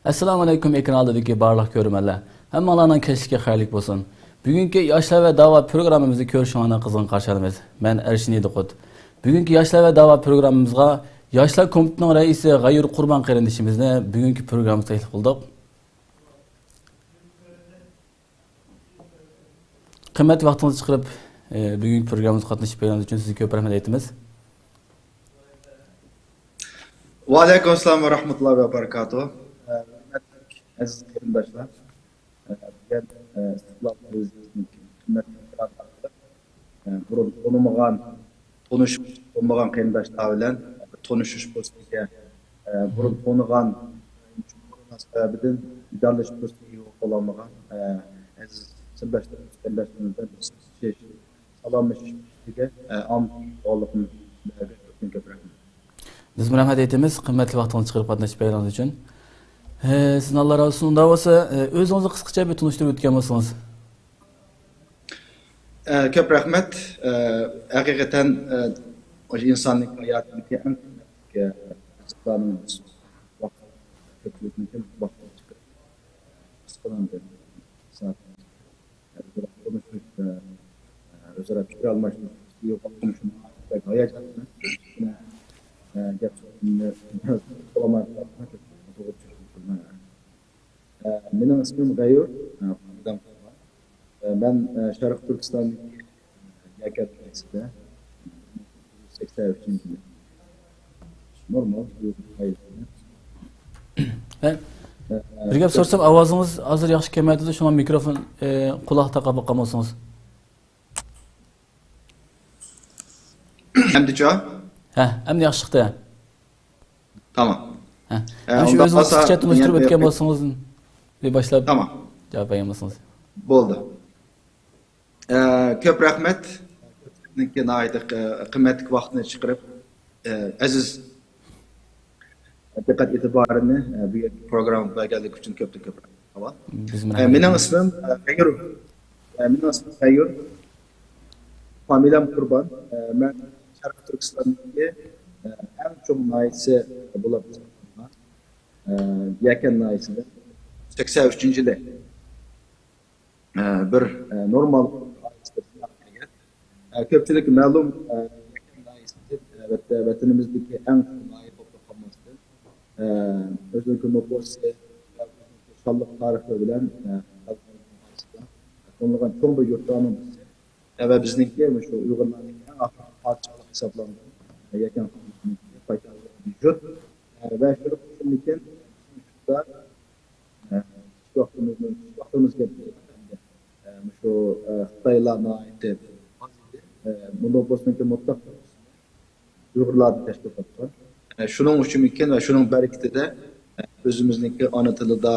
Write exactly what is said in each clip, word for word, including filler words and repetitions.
ئەسسالامۇ ئەلەيكۇم، ئېكران ئالدىدىكى بارلىق كۆرۈرمەنلەر. ھەممىڭلارنىڭ كەچلىكى خەيرلىك بولسۇن. بۈگۈنكى ياشلار ۋە داۋا پروگراممىمىزنى كۆرۈشۈڭلارنى قىزغىن قارشى ئالىمىز. مەن ئەرشىن ئىدىقۇت. بۈگۈنكى ياشلار ۋە داۋا پروگراممىمىزغا ياشلار كومىتېتىنىڭ رەئىسى غەيۇر قۇربان قېرىندىشىمىزنى بۈگۈنكى پروگراممىمىزغا تەكلىپ قىلدۇق. قىممەتلىك ۋاقتىڭىزنى چىقىرىپ، ئە، بۈگۈنكى پروگراممىمىزغا قاتنىشىپ كەلگىنىڭىز ئۈچۈن سىزگە كۆپ رەھمەت ئېيتىمىز. ۋەئەلەيكۇم ئەسسالام ۋە رەھمەتۇللاھى ۋە بەرىكاتۇھ. ئە، ھۆرمەتلىك ئەزىز قېرىنداشلار، ئە، بۈگۈن، ئە، ئىستىقلال تېلېۋىزىيەسىنىڭ قىممەتلىك ئېكرانى ئارقىلىق، ئە، بۇرۇن تونۇمىغان، تونۇشۇپ بولمىغان قېرىنداشلار بىلەن تونۇشۇش پۇرسىتىگە، ئە، بۇرۇن تونۇغان، سەۋەبىدىن دىدارلىشىش پۇرسىتىگە ئىگە بولالمىغان، ئە، ئەزىز سىرداشلىرىمىز، قېرىنداشلىرىمىز بىلەن بىز سالاملىشىش پۇرسىتىگە، ئە، ئامىتىن بولغانلىقىمىزدىن كۆپ رەھمەت. بىزمۇ رەھمەت ئېيتىمىز، قىممەتلىك ۋاقتىڭىزنى چىقىرىپ قاتنىشىپ بەرگىنىڭىز ئۈچۈن. ئە، سىزدىن ئاللا رازى بولسۇن. ئۇنداق بولسا، ئە، ئۆزىڭىزنى قىسقىچە بىر تونۇشتۇرۇپ ئۆتكەن بولسىڭىز. ئە، كۆپ رەھمەت. ئە، ھەقىقەتەن، ئە، مۇشۇ ئىنساننىڭ ھاياتىدىكى ئەڭ قىممەتلىك، ئە، ئىستىقلالنىڭ بىر ۋاقىت، كۆپچىلىكنىڭ كۆپ ۋاقتىنى چىقىرىپ، قىسقىغىنە بىر سائەت، ئە، بىر تونۇشۇپ، ئە، ئۆزئارا پىكىر ئالماشتۇرۇپ، يوقاتقىنى شۇ بەك ھاياجانلىنىپ، ئە، گەپ سۆزۈمنى بىراز قىلالماي قالدىم. ئە، مېنىڭ ئىسمىم غەيۇر، ئە، فامىلەم قۇربان. ئە، مەن، ئە، شەرقىي تۈركىستاندىكى، ئە، يەكەن ناھىيەسىدە، سەكسەن ئۈچىنچى يىل. نورمال، ئۇيغۇر ئائىلىسىدە. ھە، ئە، بىر گەپ سورىسام، ئاۋازىڭىز ھازىر ياخشى كەلمەيۋاتىدۇ، شۇڭا مىكروفون، ئە، قۇلاققا تاقاپ باققان بولسىڭىز. ئەمدىچۇ؟ ھە، ئەمدى ياخشى چىقتى. تامام. ھە. ئە، مانا شۇ ئۇنداق ئۆزىڭىز بولسا، قىسقىچە تونۇشتۇرۇپ مەن ئۆتكەن بولسىڭىز، بىر باشلاپ تامام. جاۋاب بەرگەن بولسىڭىز. بولدى. ئە، كۆپ رەھمەت. ناھايىتى، ئە، قىممەتلىك ۋاقتىنى چىقىرىپ، ئە، ئەزىز دىققەت ئېتىبارىنى، ئە، بۇ يەرگە پروگراممىغا بەرگەنلىكى ئۈچۈن كۆپتىن كۆپ رەھمەت. بىزمۇ ئە، رەھمەت مېنىڭ ئېيتىمىز. ئىسمىم، ئە، غەيۇر. ئە، مېنىڭ ئىسمىم غەيۇر. فامىلەم قۇربان. ئە، مەن شەرقىي تۈركىستاندىكى، ئە، ئەڭ چوڭ ناھىيەسى بولۇپ ھېسابلانغان، ئە، يەكەن ناھىيەسىدە سەكسەن ئۈچىنچى يىلى، ئە، بىر، ئە، نورمال ئائىلىسىدە دۇنياغا كەلگەن. ئە، كۆپچىلىككە مەلۇم، ئە، يەكەن ناھىيەسىدىن، ئە، ۋەت-، ۋەتىنىمىزدىكى ئەڭ چوڭ ناھىيە بولۇپلا قالماستىن، ئە، ئۆزىنىڭكى نوپۇسى ۋە ئۆزىنىڭكى شانلىق تارىخى بىلەن، ئە، خەلقىمىزنىڭ ئارىسىدا تونۇلغان چوڭ بىر يۇرتلارنىڭ بىرسى. ۋە بىزنىڭكى مۇشۇ ئۇيغۇرلارنىڭكى ئەڭ ئاخىرقى پادىشاھلىق ھېسابلانغان يەكەن خانلىقنىڭكى پايتەختى يۇرت. ۋە شۇنىڭ ئۈچۈنمىكىن بىزنىڭ يۇرتتا، ئە، كىچىك ۋاقتىمىزدىن، كىچىك ۋاقتىمىزغا كېلىپ، ئە، مۇشۇ، ئە، خىتايلار ناھايىتى ئاز ئىدى. ئە، مۇنداق بولسىمۇكى مۇتلەق ئۇيغۇرلاردىن تەشكىل تاپقان. ئە، شۇنىڭ ئۈچۈنمىكىن ۋە شۇنىڭ بەرىكىتىدە، ئە، ئۆزىمىزنىڭكى ئانا تىلىدا،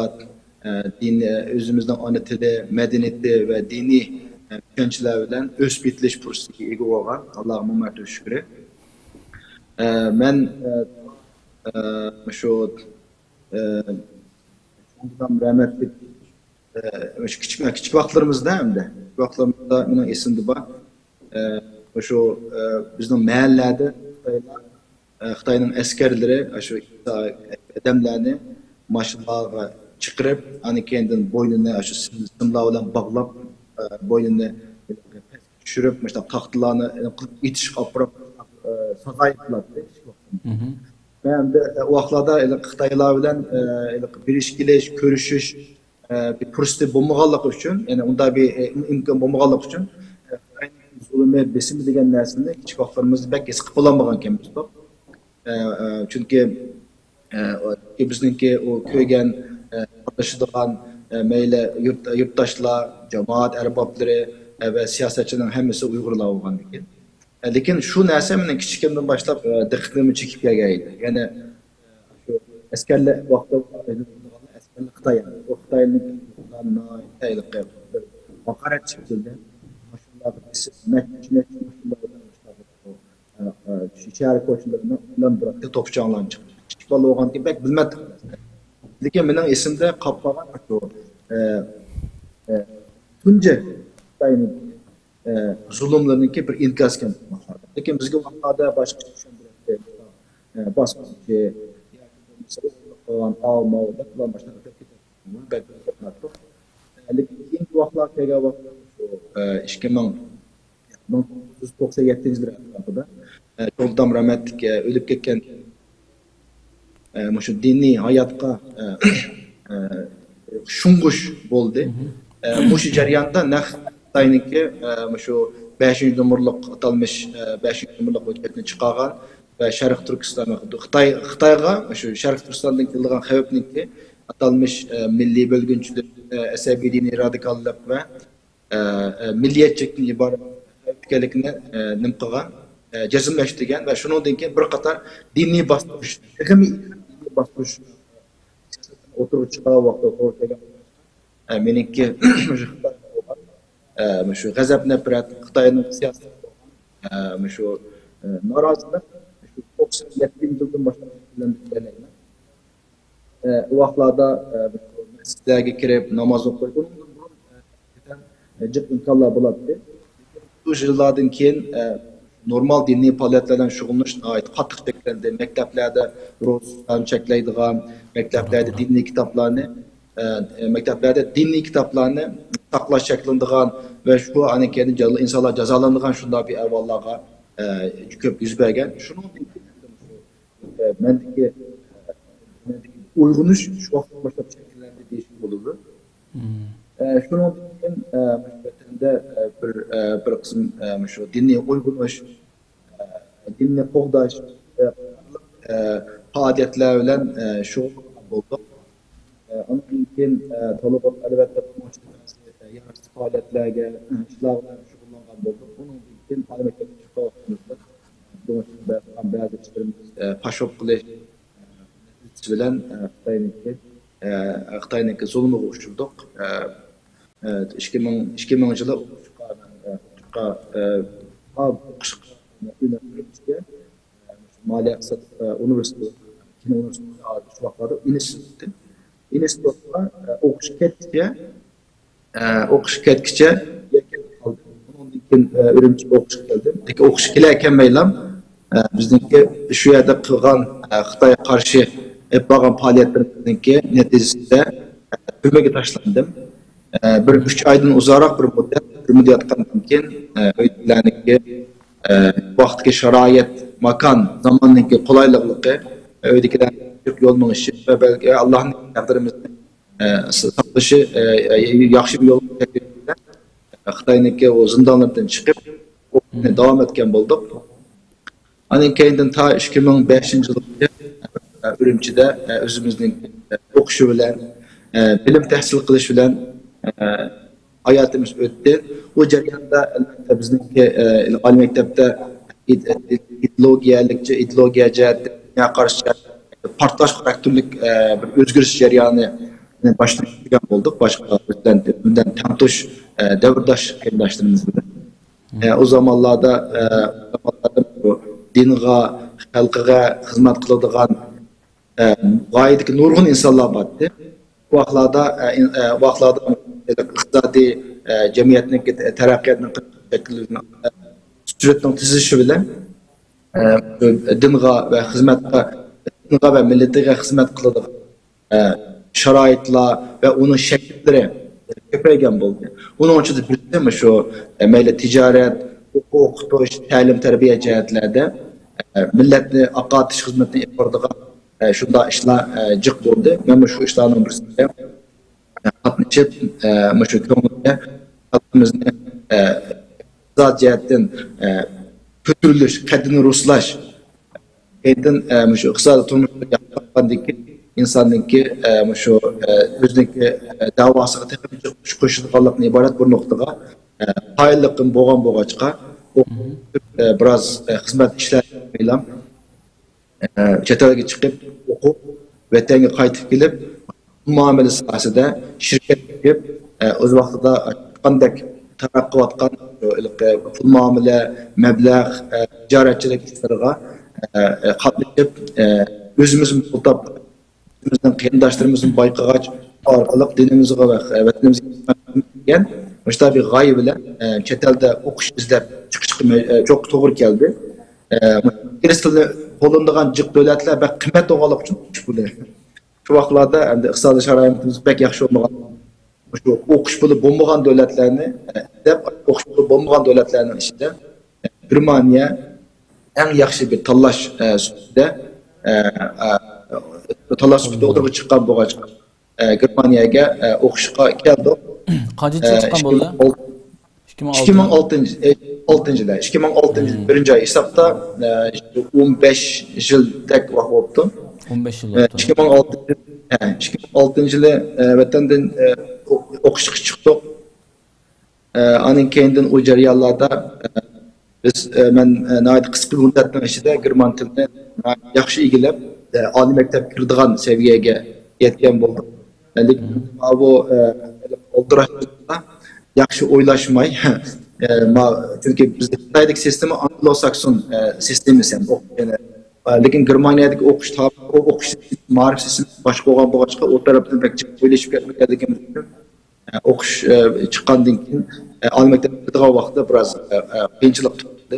ئە، دىن، ئە، ئۆزىمىزنىڭ ئانا تىلى، مەدەنىيىتى ۋە دىنىي، ئە، چۈشەنچىلەر بىلەن ئۆسۈپ يېتىلىش پۇرسىتىگە ئىگە بولغان. ئاللاغا مىڭ مەرتىبە شۈكرى. ئە، مەن، ئە، ئە، شۇ، ئە، چوڭ دادام رەھمەتلىك، ئە، شۇ كىچىك، كىچىك ۋاقىتلىرىمىزدا ھەمدە كىچىك ۋاقىتلىرىمىزدا مېنىڭ ئېسىمدە بار. ئە، شۇ، ئە، بىزنىڭ مەھەللىلەردە خىتايلار، ئە، خىتاينىڭ ئەسكەرلىرى شۇ ئادەملەرنى ماشىنىلارغا چىقىرىپ، ئاندىن كېيىندىن بوينىنى شۇ سىم-، سىملار بىلەن باغلاپ، ئە، بوينىنى پەسكە چۈشۈرۈپ، مۇشۇنداق تاختىلارنى قىلىپ ئېتىشقا ئاپىرىپ، ئە، سازا قىلاتتى كىچىك ۋاقتىمدا. مەن ئەمدى، ئە، ئۇ ۋاقىتلاردا ھېلىقى خىتايلار بىلەن، ئە، ھېلىقى بېرىش كېلىش، كۆرۈشۈش، ئە، بىر پۇرسىتى بولمىغانلىقى ئۈچۈن، يەنى ئۇنداق بىر، ئە، ئىم-، ئىمكان بولمىغانلىقى ئۈچۈن، ئە، خىتاينىڭ زۇلۇمى، بېسىمى دېگەن نەرسىنى كىچىك ۋاقىتلىرىمىزدا بەك ھېس قىلىپ بولالمىغانىكەنمىز. ئە، ئە، چۈنكى، ئە، بىزنىڭكى ئۇ كۆرگەن، ئە، قاتنىشىدىغان، ئە، مەيلى يۇرت-، يۇرتداشلار، جامائەت ئەربابلىرى، ئە، ۋە سىياسەتچىلەرنىڭ ھەممىسى ئۇيغۇرلار بولغاندىكىن. لېكىن شۇ نەرسە مېنىڭ كىچىكىمدىن باشلاپ، ئە، دىققىتىمنى چېكىپ كەلگەن ئىدى. يەنى، ئە، شۇ ئەسكەرلەر ۋاقتىدا ئەسكەرلەر خىتاي، ئۇ خىتاينىڭ ناھايىتى ھېلىقى بىر ھاقارەت شەكلىدە ماشىنىلارغا بېسىپ، نەچچە، نەچچە ماشىنىلار بىلەن، ئە، ئە، شۇ شەھەر كوچىلىرىنى ئايلاندۇراتتى، توپا-چاڭلارنى چىقىرىپ. كىچىك بالا بولغاندىكىن بەك بىلمەتتۇق. لېكىن مېنىڭ ئېسىمدە قاپقالغان شۇ، ئە، ئە، تۇنجى خىتاينىڭ ئە، زۇلۇملىرىنىڭكى بىر ئىنكاسى ئىكەن. لېكىن بىزگە ۋاقتىدا باشقىچە چۈشەندۈرەتتى. ئە، باسقۇنچى ياكى بولمىسا ئوغرىلىق قالغان ئاۋۇ ماۋۇ دەپ ئۇلار ماشىنا ئۆتۈپ كېتەتتى. بەك ئۇزاتماپتۇ. لېكىن كېيىنكى ۋاقىتلارغا كەلگەن ۋاقىتتا شۇ، ئىككى مىڭ، مىڭ توققۇز يۈز توقسان يەتتىنچى يىل ئەتراپىدا، چوڭ دادام رەھمەتلىك، ئۆلۈپ كەتكەن، مۇشۇ دىنىي ھاياتقا، شۇڭغۇش بولدى. مۇشۇ جەرياندا نەق خىتاينىڭكى، مۇشۇ بەشىنچى نومۇرلۇق ئاتالمىش، بەشىنچى نومۇرلۇق ھۆججەتنى چىقارغان ۋە شەرقىي تۈركىستان، خىتاي، خىتايغا مۇشۇ شەرقىي تۈركىستاندىن كېلىدىغان خەۋپنىڭكى ئاتالمىش، مىللىي بۆلگۈنچىلىك، ئەسەبىي دىنىي رادىكاللىق ۋە، مىللىيەتچىلىكتىن ئىبارەت خەۋپ ئىكەنلىكىنى، نېمە قىلغان، جەزملەشتۈرگەن ۋە شۇنىڭدىن كېيىن بىر قاتار دىنىي باستۇرۇش، تېخىمۇ دىنىي باستۇرۇش سىياسەتنى ئوتتۇرىغا چىقارغان ۋاقتىدا توغرا كەلگەن. مېنىڭكى مۇشۇ خىتايغا بولغان، مۇشۇ غەزەپ-نەپرەت، خىتاينىڭ سىياسىتىگە بولغان، مۇشۇ نارازىلىق، مۇشۇ توقسان يەتتىنچى يىلدىن باشلاپ شەكىللەندى دېيەلەيمەن. ئۇ ۋاقىتلاردا مەسچىتلەرگە كىرىپ ناماز ئوقۇش، ئۇنىڭدىن بۇرۇن جىق ئىمكانلار بولاتتى. شۇ يىللاردىن كېيىن نورمال دىنىي پائالىيەتلەر بىلەن شۇغۇللىنىش ناھايىتى قاتتىق چەكلەندى. مەكتەپلەردە روزا تۇتۇشلارنى چەكلەيدىغان، مەكتەپلەردە دىنىي كىتابلارنى، مەكتەپلەردە دىنىي كىتابلارنى ساقلاش چەكلىنىدىغان ۋە شۇ ئاندىن كېيىن ئىنسانلار جازالىنىدىغان شۇنداق بىر ئەھۋاللارغا كۆپ يۈز بەرگەن. شۇنىڭدىن كېيىن مەندىكى، مەندىكى ئويغىنىش شۇ ۋاقىتتىن باشلاپ شەكىللەندى دېيىشكە بولىدۇ. ئە، شۇنىڭدىن كېيىن، ئە، مۇشۇ ۋەتەندە، ئە، بىر، ئە، بىر قىسىم، ئە، مۇشۇ دىنىي ئويغىنىش، ئە، دىننى قوغداش، ئە، ئە، پائالىيەتلەر بىلەن، ئە، شۇغۇللانغان بولدۇق. ئە، ئاندىن كېيىن، ئە، تالىبان ئەلۋەتتە بۇنىڭ ئىچىدە بەزى، ئە، يارىشىش پائالىيەتلەرگە، ئىشلار بىلەن شۇغۇللانغان بولدۇق. ئۇنىڭدىن كېيىن ئالىي مەكتەپكە چىققان ۋاقتىمىزدا بۇنىڭ ئىچىدە بەزى ئىشلىرىمىز، ئە، پاش بولۇپ قېلىش، نەتىجىسى بىلەن، ئە، خىتاينىڭكى، ئە، خىتاينىڭكى زۇلۇمىغا ئۇچرىدۇق. ئە، ئە، ئىككى مىڭ، ئىككى مىڭىنچى يىلى ئوقۇشقا، ئە، ئوقۇشقا، ئە، ئوقۇشقا ئۈرۈمچىگە، ئە، مالىيە ئىقتىساد، ئە، ئۇنىۋېرسىتېتى، كىنو ئۇنىۋېرسىتېتى، شۇ ۋاقىتلاردا ئىنستىتۇت، ئىنستىتۇتقا، ئە، ئوقۇشقا كەتكىچە، ئە، ئوقۇشقا كەتكىچە يەككە قالدىم. ئۇنىڭدىن كېيىن، ئە، ئۈرۈمچىگە ئوقۇشقا كەلدىم. لېكىن ئوقۇشقا كېلەلمەيلا، ئە، بىزنىڭكى شۇ يەردە قىلغان، ئە، خىتايغا قارشى ئېلىپ بارغان پائالىيەتلىرىمىزنىڭكى نەتىجىسىدە، ئە، تۈرمىگە تاشلاندىم. ئە، بىر ئۈچ ئايدىن ئۇزاقراق بىر مۇددەت تۈرمىدە ياتقاندىن كېيىن، ئە، ئۆيدىكىلەرنىڭكى، ئە، ۋاقىتتىكى شارائىت، ماكان، زاماننىڭكى قولايلىقلىقى، ئۆيدىكىلەر يول مېڭىشى ۋە بەلكى ئاللانىڭ تەقدىرىمىزنى ئە، ساقلىشى، ئە، ياخشى بىر يول بىلەن خىتاينىڭكى ئۇ زىندانلىرىدىن چىقىپ، ئوقۇشنى داۋام ئەتكەن بولدۇق. ئاندىن كېيىندىن تا ئىككى مىڭ بەشىنچى يىلغىچە، ئە، ئۈرۈمچىدە، ئە، ئۆزىمىزنىڭ، ئە، ئوقۇشى بىلەن، ئە، بىلىم تەھسىل قىلىش بىلەن، ئە، ھاياتىمىز ئۆتتى. بۇ جەرياندا، ئەلۋەتتە، بىزنىڭكى، ئە، ئالىي مەكتەپتە ئىد-، ئىد-، ئىدېئولوگىيەلىكچە، ئىدېئولوگىيە جەھەتتە، دۇنيا قارىشى جەھەتتە پارتلاش خاراكتېرلىك، ئە، بىر ئۆزگىرىش جەريانىنى باشلىشىپ كەلگەن بولدۇق. باشقا بىلەن، بىلەن تەڭتۇش، ئە، دەۋرداش قېرىنداشلىرىمىز بىلەن. ئە، ئۇ زامانلاردا، ئە، ئۇ زامانلاردا بۇ دىنغا، خەلقىگە خىزمەت قىلىدىغان، ئە، غايىدىكى نۇرغۇن ئىنسانلار بارتتى. ئۇ ۋاقىتلاردا، ئە، ئىن-، ئە، ئۇ ۋاقىتلاردا ئىقتىسادىي، ئە، جەمئىيەتنىڭكى تەرەققىياتنىڭ شەكلىنىش، ئە، سۈرئىتىنىڭ تېزلىشى بىلەن، ئە، دىنغا ۋە خىزمەتكە، دىنغا ۋە مىللىتىگە خىزمەت قىلىدىغان، ئە، شارائىتلار ۋە ئۇنىڭ شەكىللىرى كۆپەيگەن بولدى. ئۇنىڭ ئىچىدە بىرسى مۇشۇ، ئە، مەيلى تىجارەت، ئوقۇ-، ئوقۇتۇش، تەلىم-تەربىيە جەھەتلەردە، ئە، مىللەتنى ئاقارتىش خىزمىتىنى ئېلىپ بارىدىغان ئە، شۇنداق ئىشلار، ئە، جىق بولدى. مەنمۇ شۇ ئىشلارنىڭ بىرسىگە، ئە، قاتنىشىپ، ئە، مۇشۇ كۆڭلۈمگە خەلقىمىزنى، ئە، ئىقتىساد جەھەتتىن، ئە، كۆتۈرۈلۈش، قەددىنى رۇسلاش، كەينىدىن، ئە، مۇشۇ ئىقتىسادىي تۇرمۇشنى ياخشىلاتقاندىن كېيىن ئىنساننىڭكى، ئە، مۇشۇ، ئە، ئۆزىنىڭكى، ئە، دەۋاسىغا تېخىمۇ جىق كۈچ قوشىدىغانلىقتىن ئىبارەت بىر نۇقتىغا، ئە، قايىللىقىم بولغان بولغاچقا، ئوقۇپ، ئە، بىراز، ئە، خىزمەت ئىشلەپ ئويلام. ئە، چەت ئەلگە چىقىپ ئوقۇپ، ۋەتەنگە قايتىپ كېلىپ، پۇل مۇئامىلە ساھەسىدە شىركەت ئېچىپ، ئە، ئۆز ۋاقتىدا قانداق تەرەققىي قىلىۋاتقان، ئە، پۇل مۇئامىلە، مەبلەغ، ئە، تىجارەتچىلىك ئىشلىرىغا، ئە، ئە، قاتنىشىپ، ئە، ئۆزىمىزمۇ پۇل تاپقاچ، ئۆزىمىزنىڭ قېرىنداشلىرىمىزمۇ بايقىغاچ، ئارقىلىق دىنىمىزغا ۋە، ئە، ۋەتىنىمىزگە خىزمەت قىلىمىز دېگەن مۇشۇنداق بىر غايە بىلەن، ئە، چەت ئەلدە ئوقۇش ئىزدەپ چىقىشقا مە-، ئە، چوققا توغرا كەلدى. ئە، ئىنگلىز تىلى قوللىنىدىغان جىق دۆلەتلەر بەك قىممەت بولغانلىقى ئۈچۈن ئوقۇش پۇلى. شۇ ۋاقىتلاردا ئەمدى ئىقتىسادىي شارائىتىمىز بەك ياخشى بولمىغان، شۇ ئوقۇش پۇلى بولمىغان دۆلەتلەرنى، ئە، دەپ، ئوقۇش پۇلى بولمىغان دۆلەتلەرنىڭ ئىچىدە، ئە، گېرمانىيە ئەڭ ياخشى بىر تاللاش، ئە، سۈپىتىدە، ئە، ئە، تاللاش سۈپىتىدە ئوتتۇرىغا چىققان بولغاچقا، ئە، گېرمانىيەگە، ئە، ئوقۇشقا كەلدۇق. قانچىنچى يىل چىققان بولدى؟ ئىككى مىڭ ئالتىنچى، ئىككى مىڭ ئالتىنچى يىل، ئىككى مىڭ ئالتىنچى يىل، بىرىنچى ئاي ھېسابتا، ئە، ئون بەش يىلدەك ۋاقىت بوپتۇ. ئون بەش يىل ئە، بوپتۇ. ئىككى مىڭ ئالتىنچى، ئە، ئىككى مىڭ ئالتىنچى يىلى، ئە، ۋەتەندىن، ئە، ئو-، ئوقۇشقا چىقتۇق. ئە، ئانىڭ كەينىدىن ئۇ جەريانلاردا، ئە، بىز، ئە، مەن، ئە، ناھايىتى قىسقا بىر مۇددەتنىڭ ئىچىدە گېرمان تىلىنى ناھايىتى ياخشى ئىگىلەپ، ئە، ئالىي مەكتەپكە كىرىدىغان سەۋىيەگە يەتكەن بولدۇق. ئە، لېكىن ماۋۇ، ئە، ئالدىراشلىقتا ياخشى ئويلاشماي، ئە، ما-، چۈنكى بىزدە خىتايدىكى سىستېما ئانگلو-ساكسون، ئە، سىستېمىسى، يەنى ئوق-، يەنى، ئە، لېكىن گېرمانىيەدىكى ئوقۇش تا-، ئو-، ئوقۇش سىستېمىسى، مائارىپ سىستېمىسى باشقا بولغان بولغاچقا، ئۇ تەرەپتىن بەك جىق ئويلىشىپ كەتمىگەنلىكىمىز ئۈچۈن، ئە، ئوقۇش، ئە، چىققاندىن كېيىن، ئە، ئالىي مەكتەپكە كىرىدىغان ۋاقىتتا بىراز، ئە، ئە، قىيىنچىلىق تۇتتى.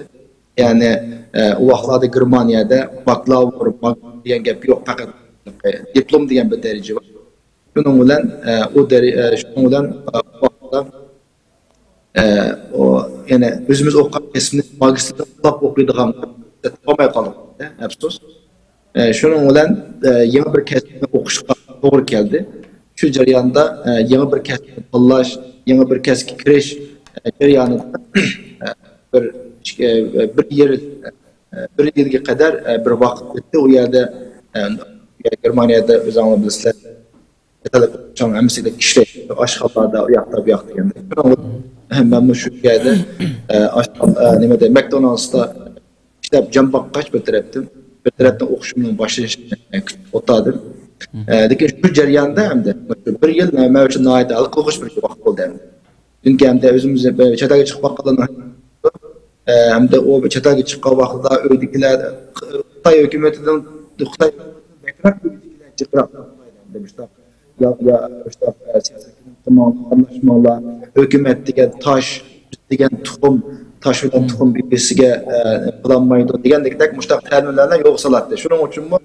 يەنى، ئە، ئۇ ۋاقىتلاردا گېرمانىيەدە باكلاۋۇر، ماگىستىر دېگەن گەپ يوق، پەقەت دىپلوم دېگەن بىر دەرىجە بار. شۇنىڭ بىلەن، ئە، ئۇ دەرى-، ئە، شۇنىڭ بىلەن، ئە، ئۇ ۋاقىتتا، ئە، ئۇ، يەنە ئۆزىمىز ئوقۇغان كەسىپنى ماگىستىردا پۇتلاپ ئوقۇيدىغان تاپالماي قالدۇق، ئەپسۇس. ئە، شۇنىڭ بىلەن، ئە، يېڭى بىر كەسىپنى ئوقۇشقا توغرا كەلدى. شۇ جەرياندا، ئە، يېڭى بىر كەسىپنى تاللاش، يېڭى بىر كەسىپكە كىرىش، ئە، جەريانىدا، ئە، بىر، ئىككى، ئە، بىر يىل، ئە، بىر يىلگە قەدەر، ئە، بىر ۋاقىت ئۆتتى. ئۇ يەردە، ئە، گېرمانىيەدە ئۆزۈڭلار بىلىسىلەر، چەت ئەل ئوقۇغۇچىلارنىڭ ھەممىسى كىشىلەر ئاشخانىلاردا، ئۇ ياقتا، بۇ ياقتا دېگەندە. شۇنىڭ بىلەن مەنمۇ شۇ يەردە، ئە، ئاشخانا، ئە، نېمىدە، ماكدونالدستا ئىشلەپ جان باققاچ بىر تەرەپتىن، بىر تەرەپتىن ئوقۇشۇمنىڭ باشلىنىشىنى كۈتۈپ ئولتۇردۇم. ئە، لېكىن شۇ جەرياندا ئەمدى بىر يىل مەن، مەن ئۈچۈن ناھايىتى ھەل قىلغۇچ بىر ۋاقىت بولدى ئەمدى. چۈنكى ئەمدى ئۆزىمىز چەت ئەلگە چىقىپ باققانلارنىڭ، ئە، ئەمدى ئۇ چەت ئەلگە چىققان ۋاقتىدا ئۆيدىكىلەر خىتاي ھۆكۈمىتىدىن، خىتاي بەكرەك ئۆيدىكىلەر جىقراق ئەمدى مۇشۇنداق يا، يا، مۇشۇنداق، ئە، سىياسەتكە قارىماڭلار، ئارىلاشماڭلار، ھۆكۈمەت دېگەن تاش، بىز دېگەن تۇخۇم، تاش بىلەن تۇخۇم بىر-بىرسىگە، ئە، قىلالمايدۇ دېگەندەك مۇشۇنداق تەلىملەرنى يولغا سالاتتى. شۇنىڭ ئۈچۈنمۇ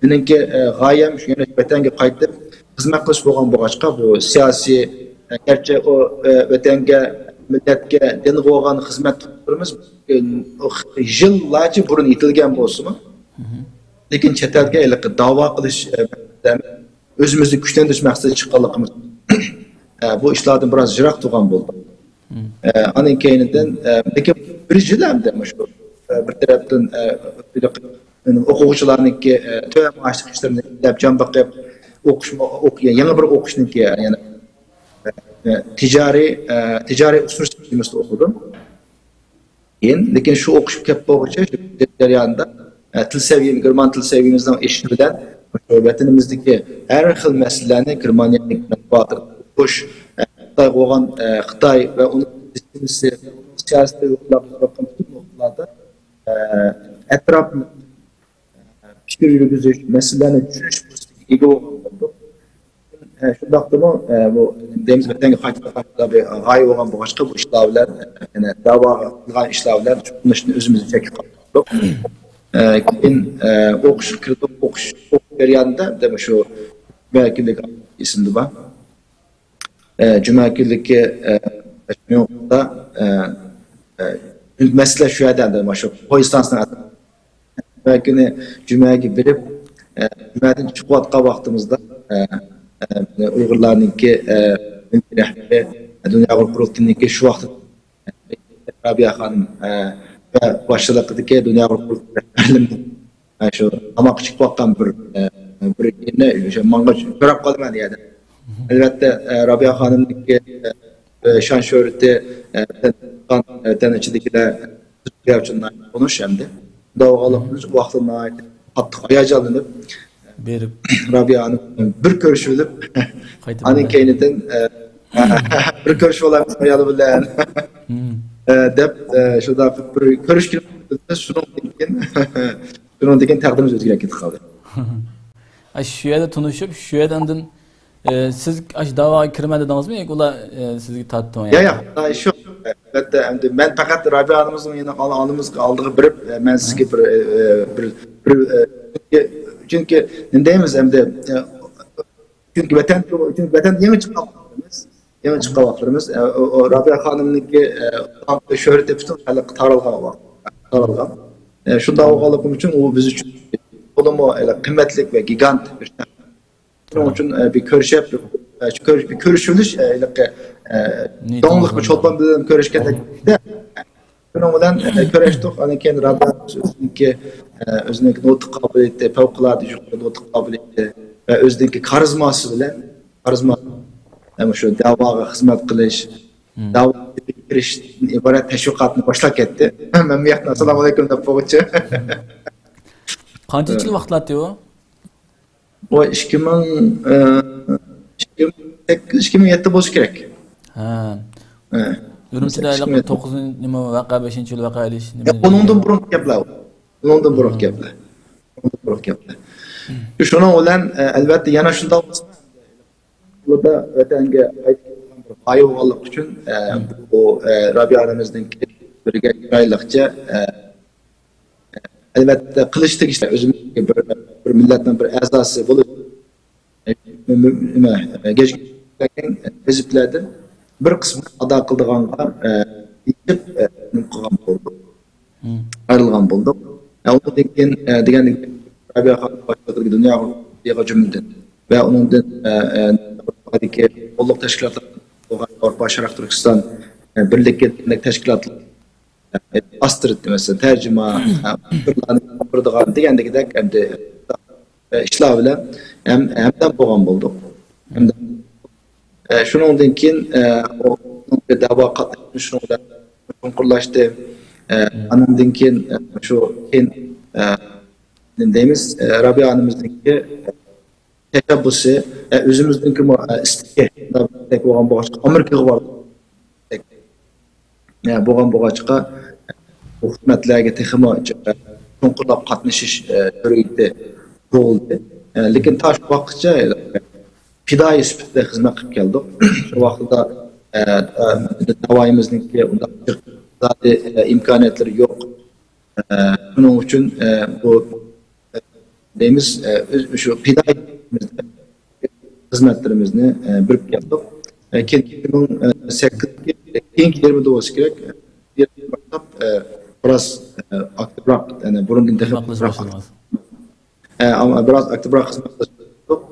مېنىڭكى، ئە، غايەم شۇ، يەنە ۋەتەنگە قايتىپ خىزمەت قىلىش بولغان بولغاچقا، بۇ سىياسىي، ئە، گەرچە ئۇ، ئە، ۋەتەنگە، مىللەتكە، دىنغا بولغان خىزمەت تۇغقىنىمىز، ئە، يىللارچە بۇرۇن يېتىلگەن بولسىمۇ، لېكىن چەت ئەلگە ھېلىقى داۋا قىلىش، ئە، ئۆزىمىزنى كۈچلەندۈرۈش مەقسىتىدە چىققانلىقىمىز، ئە، بۇ ئىشلاردىن بىراز يىراق تۇرغان بولدۇق. ئە، ئانىڭ كەينىدىن، ئە، لېكىن بىر يىل ئەمدى مۇشۇ، ئە، بىر تەرەپتىن، ئە، ئوقۇغۇچىلارنىڭكى، ئە، تۆۋەن مائاشلىق ئىشلىرىنى ئىزدەپ جان بېقىپ، ئوقۇشمۇ، ئوق-، يېڭى بىر ئوقۇشنىڭكى، يەنى، ئە، تىجارىي، ئە، تىجارىي ئۇسسۇل سىستېمىسىدا ئوقۇدۇم. كېيىن، لېكىن شۇ ئوقۇشقا كەپ بولغۇچە، شۇ جەرياندا، ئە، تىل سەۋىيەم-، گېرمان تىل سەۋىيەمىزنىڭ ئېشىشى بىلەن، شۇ ۋەتىنىمىزدىكى ھەر خىل مەسىلىلەرنى گېرمانىيەنىڭ مەتبۇئاتىدا ئوقۇش، ئە، خىتايغا بولغان، ئە، خىتاي ۋە ئۇنىڭ سىستېمىسى، سىياسىتى ھوقۇقلارغا قارىغان پۈتۈن نۇقتىلاردا، ئە، ئەتراپلىق پىكىر يۈرگۈزۈش، مەسىلىلەرنى چۈشىنىش پۇرسىتىگە ئىگە بولغان بولدۇق. ئە، شۇنداقتىمۇ، ئە، بۇ دەيمىز، ۋەتەنگە قايتىدىغان بىر غايە بولغان بولغاچقا، بۇ ئىشلار بىلەن، ئە، يەنە داۋا قىلغان ئىشلار بىلەن شۇغۇللىنىشنى ئۆزىمىزدىن چەتكە قالدۇردۇق. ئە، كېيىن، ئە، ئوقۇشقا كىردۇق. ئوقۇش، ئوقۇش جەريانىدا دەپ شۇ جۈمە كۈنلۈكى ئېسىمدە بار. ئە، جۈمە كۈنلۈكى، ئە، ئە، ئە، مەسىلە شۇ يەردە، مانا شۇ پويىز ئىستانسىسىنىڭ جۈمە كۈنى جۈمەگە بېرىپ، ئە، جۈمەدىن چىقىۋاتقان ۋاقتىمىزدا، ئە، ئە، ئۇيغۇرلارنىڭكى، ئە، مىللىي رەھبىرى، دۇنيا ئۇيغۇر قۇرۇلتىيىنىڭكى شۇ ۋاقىت رابىيە خانىم، ئە، ۋە باشچىلىقىدىكى دۇنيا ئۇيغۇر قۇرۇلتىيى رەھبەرلىرىمىز، ئە، شۇ تاماققا چىقىۋاتقان بىر، ئە، بىر يېرىنى شۇ ماڭغاچ سوراپ قالدىم ھەر يەردە. ئەلۋەتتە، ئە، رابىيە خانىمنىڭكى، ئە، شان شۆھرىتى، ئە، ۋەتەن ئىچىدىكىلەر بىزگە ئۈچۈن ناھايىتى تونۇش ئەمدى. داۋاغانلىقىمىز ۋاقتىدا ناھايىتى قاتتىق ھاياجانلىنىپ، بېرىپ، رابىيە خانىم بىر كۆرۈشۈۋېلىپ، قايتىپ ئانىڭ كەينىدىن، ئە، بىر كۆرۈشۈۋالايمىز ئايالى بىلەن، ئە، دەپ، ئە، شۇنداق بىر كۆرۈشكىلى، شۇنىڭدىن كېيىن، شۇنىڭدىن كېيىن تەقدىرىمىز ئۆزگىرىپ كېتىپ قالدى. ئاي، شۇ يەردە تونۇشۇپ، شۇ يەردە ئاندىن ئى، سىز ئاشۇ داۋاغا كىرىمەن دېدىڭىزمۇ ياكى ئۇلار، ئى، سىزگە تارتتىمۇ ياكى؟ ياق، ياق، شۇ، ئەلۋەتتە، ئەمدى مەن پەقەت رابىيە ئانىمىزنىڭ يېنىغا، ئانىمىزغا ئالدىغا بېرىپ، ئى، مەن سىزگە بىر، ئى، ئى، بىر، بىر، ئى، چۈنكى، چۈنكى نېمە دەيمىز ئەمدى، ئى، چۈنكى ۋەتەن، چۈنكى ۋەتەن يېڭى چىققان ۋاقىتلىرىمىز، يېڭى چىققان ۋاقىتلىرىمىز، ئە، ئۇ، ئۇ رابىيە خانىمنىڭكى، ئە، شۆھرىتى پۈتۈن خەلققە تارالغان ۋاقىت، تارالغان. ئە، شۇنداق بولغانلىقى ئۈچۈن ئۇ بىز ئۈچۈن تولىمۇ، ئە، قىممەتلىك ۋە گىگانت بىر شەخس. شۇنىڭ ئۈچۈن، ئە، بىر كۆرۈشۈپ، بىر، ئە، شۇ كۆرۈش-، بىر كۆرۈشۈۋېلىش، ئە، ھېلىقى، ئە، نىيىتىمىز داڭلىق بىر بار. چولپان بىلەن كۆرۈشكەندەك. شۇنىڭ بىلەن، ئە، كۆرۈشتۇق. ئاندىن كېيىن رابىيە ئۆزىنىڭكى، ئە، ئۆزىنىڭكى نۇتۇق قابىلىيىتى، پەۋقۇلئاددە يۇقىرى نۇتۇق قابىلىيىتى ۋە ئۆزىنىڭكى كارىزماسى بىلەن، كارىزما، ئە، شۇ دەۋاغا خىزمەت قىلىش، دەۋاغا كىرىشتىن ئىبارەت تەشۋىقاتنى باشلاپ كەتتى. مەن بۇ ياقتىن «ئەسسالامۇئەلەيكۇم» دەپ بولغۇچە. قانچە يىل ۋاقىت ئالاتتى ئۇ؟ ئۇ ئىككى مىڭ، ئىككى مىڭ سەككىز، ئىككى مىڭ يەتتە بولسا كېرەك. ھە. ھە. ئۈرۈمچىدە ئىككى مىڭ يەتتە. توققۇزىنچى نېمە ۋەقە، بەشىنچى يىل ۋەقە ئېلىش نېمە يا، ئۇنىڭدىن بۇرۇنقى گەپلەر ئۇ. ئۇنىڭدىن بۇرۇنقى گەپلەر. ئۇنىڭدىن بۇرۇنقى گەپلەر. شۇنىڭ بىلەن، ئە، ئەلۋەتتە، يەنە شۇنداق بولسا، بۇ ۋەتەنگە قايتىپ كېلىدىغان بىر غايە بولغانلىقى ئۈچۈن، ئە، بۇ، ئە، رابىيە ئانىمىزنىڭكى بىرگە چىرايلىقچە، ئە، ئەلۋەتتە، قىلىش تېگىشلىك ئۆزىمىزگە بىر، بىر مىللەتنىڭ بىر ئەزاسى بولۇپ، نېمە، ۋەزىپىلەردىن بىر قىسمىنى ئادا قىلىدىغانغا، ئېيتىپ، نېمە قىلغان بولدۇق، ئايرىلغان بولدۇق. ئۇنىڭدىن كېيىن، دېگەندەك، رابىيە خانىم باشلىقىدىكى دۇنيا غۇربىتىغا جۈملىدىن ۋە ئۇنىڭدىن، قوللۇق تەشكىلاتلار بولغان ئاۋروپا شەرق تۈركىستان بىرلىكى دېگەندەك تەشكىلاتلار ئاسترىت، مەسىلەن، تەرجىمە، ئۇيغۇرلارنى قۇرىدىغان دېگەندىكىدەك ئەمدى، ئىشلار بىلەن ھەم، ھەمدەم بولغان بولدۇق. ھەمدەم. شۇنىڭدىن كېيىن، ئۇ دەۋا قاتنىشىشى شۇنىڭ بىلەن چوڭقۇرلاشتى. ئانىڭدىن كېيىن، شۇ كېيىن، نېمە دەيمىز، رابىيە ئانىمىزنىڭكى تەشەببۇسى، ئۆزىمىزنىڭكىمۇ ئىستىكى بولغان بولغاچقا، ئامېرىكىغا باردۇق. بولغان بولغاچقا، بۇ خىزمەتلەرگە تېخىمۇ چوڭقۇرلاپ قاتنىشىش جۈرئىتى تۇغۇلدى. لېكىن تا شۇ ۋاقىتقىچە پىدائىي سۈپىتىدە خىزمەت قىلىپ كەلدۇق. شۇ ۋاقىتتا داۋايىمىزنىڭكى ئۇنداق ئىقتىسادىي ئىمكانىيەتلىرى يوق. شۇنىڭ ئۈچۈن بۇ دەيمىز، شۇ پىدائىي خىزمەتلىرىمىزنى بېرىپ كەلدۇق. كېيىن ئىككى مىڭ سەككىزدىكى كېيىنكى يىللىرىمىزدا بولسا كېرەك، باشلاپ بىراز ئاكتىپراق، يەنى بۇرۇندىن تېخى بىراز ئاكتىپراق خىزمەت قىلدۇق.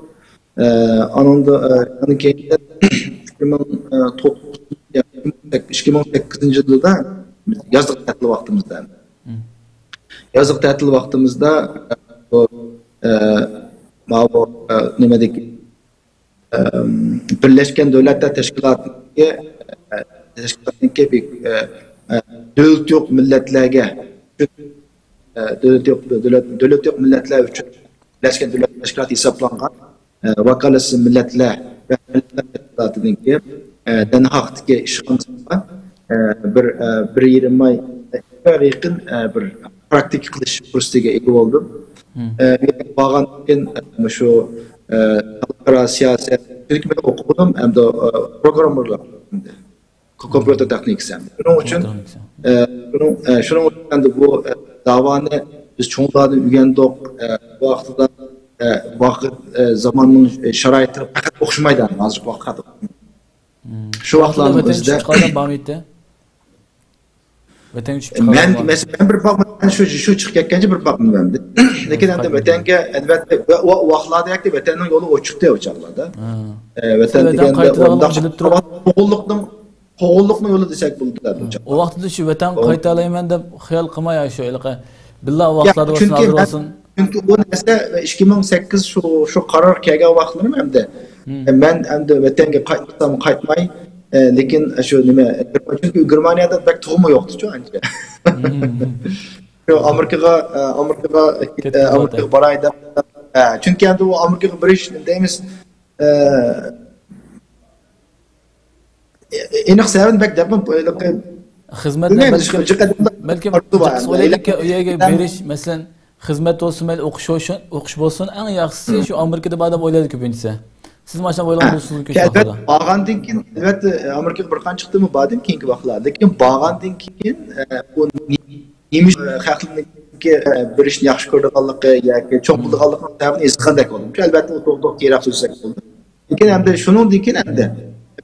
ئانىڭدا، ئاندىن كېيىن ئىككى مىڭ توققۇز، ئىككى مىڭ سەككىزىنچى يىلدا يازلىق تەتىل ۋاقتىمىزدا، يازلىق تەتىل ۋاقتىمىزدا، ئە، بۇ، ئە، ماۋۇ، ئە، نېمىدىكى، ئە، بىرلەشكەن دۆلەتلەر تەشكىلاتىنىڭكى، ئە، تەشكىلاتنىڭكى بىر، ئە، ئە، دۆلىتى يوق مىللەتلەرگە، ئە، دۆلىتى يوق، دۆلەت، دۆلىتى يوق مىللەتلەر ئۈچۈن بىرلەشكەن دۆلەتلەر تەشكىلاتى ھېسابلانغان، ئە، ۋاكالەتسىز مىللەتلەر ۋە مىللەتلەر تەشكىلاتىنىڭكى، ئە، دەنھاكتىكى ئىشخانىسىغا، ئە، بىر، ئە، بىر يېرىم ئاي، ئىككى ئايغا يېقىن، ئە، بىر پراكتىكا قىلىش پۇرسىتىگە ئىگە بولدۇم. ئە، بۇ يەرگە بارغاندىن كېيىن، ئە، مۇشۇ، ئە، خەلقئارا سىياسەت، چۈنكى مەن ئوقۇغىنىم ئەمدى، ئە، پروگراممېرلار ئەمدى. كومپيۇتېر تېخنىكىسى ئەمدى. شۇنىڭ ئۈچۈن، ئە، شۇنىڭ، ئە، شۇنىڭ ئۈچۈن ئەمدى بۇ، ئە، داۋانى بىز چوڭلاردىن ئۆگەندۇق. ئە، بۇ ۋاقىتتا، ئە، ۋاقىت، ئە، زاماننىڭ، ئە، شارائىتى پەقەت ئوخشىمايدۇ، ھازىرقى ۋاقىت. شۇ ۋاقىتلارنىڭ ئۆزىدە چىقىپ قالغان بارمۇ ئىدى؟ ۋەتەنگە چۈشۈپ چىقىپ مەن، قالغان بارمۇ؟ مەسىلەن، مەن بىر باقمىدىم، مەن شۇ، شۇ چىقىپ كەتكەنچە بىر باقمىدىم ئەمدى. لېكىن ئەمدى ۋەتەنگە، ئەلۋەتتە، ۋە، ۋە، ۋاقىتلاردا ۋەتەننىڭ يولى ئوچۇقتى ئۇ چاغلاردا. ئە، ۋەتەن دېگەندە ئۇنداق قوغۇنلۇقنىڭ، قوغۇنلۇقنىڭ يولى دېسەك بولىدۇ ئۇ چاغلار. ئۇ ۋاقىتتا شۇ ۋەتەنگە قايتالايمەن دەپ خىيال قىلماي، شۇ ھېلىقى بىللە ۋاقىتلاردا بولسۇن، ھازىر بولسۇن. چۈنكى ئۇ نەرسە ئىككى مىڭ سەككىز شۇ، شۇ قارار كەلگەن ۋاقىتلىرىم ئەمدى. مەن ئەمدى ۋەتەنگە قايتمىسام قايتماي، ئە، لېكىن شۇ نېمە، چۈنكى گېرمانىيەدە بەك تۇغما يوقتىچۇ ئانچە. شۇ ئامېرىكىغا، ئە، ئامېرىكىغا، ئە، ئامېرىكىغا باراي دەپ. ئە، چۈنكى ئەمدى ئۇ ئامېرىكىغا بېرىش دەيمىز، ئە، ئېنىق سەۋەبىنى بەك دەپ، خىزمەتنى بىلمەيمىز، بەلكىم، بەلكىم ئارزۇ بار جىققىسى ئەمدى. ئويلايدىكى، ئۇ يەرگە بېرىش، مەسىلەن، خىزمەت بولسۇن مەيلى، ئوقۇش بولسۇن، ئوقۇش بولسۇن، ئەڭ ياخشىسى شۇ ئامېرىكىدا بار دەپ ئويلايدۇ كۆپىنچىسى. سىز مانا شۇنداق ئويلىغان بولسىڭىز، كۈن ئەلۋەتتە، شۇ ھەققىدە. بارغاندىن كېيىن، ئەلۋەتتە، ئامېرىكىغا بىر قانچە قېتىم باردىم كېيىنكى ۋاقىتلاردا. لېكىن بارغاندىن كېيىن، ئە، بۇ نېمە ئۈچۈن خەقلەرنىڭكى، ئە، بېرىشنى ياخشى كۆرىدىغانلىقى ياكى چوڭ قىلىدىغانلىقىنىڭ سەۋەبىنى ھېس قىلغاندەك بولدۇم. ئەلۋەتتە، ئۇ توغرىلىق كېيىنرەك سۆزلىسەك بولىدۇ. كېيىن ئەمدى شۇنىڭدىن كېيىن ئەمدى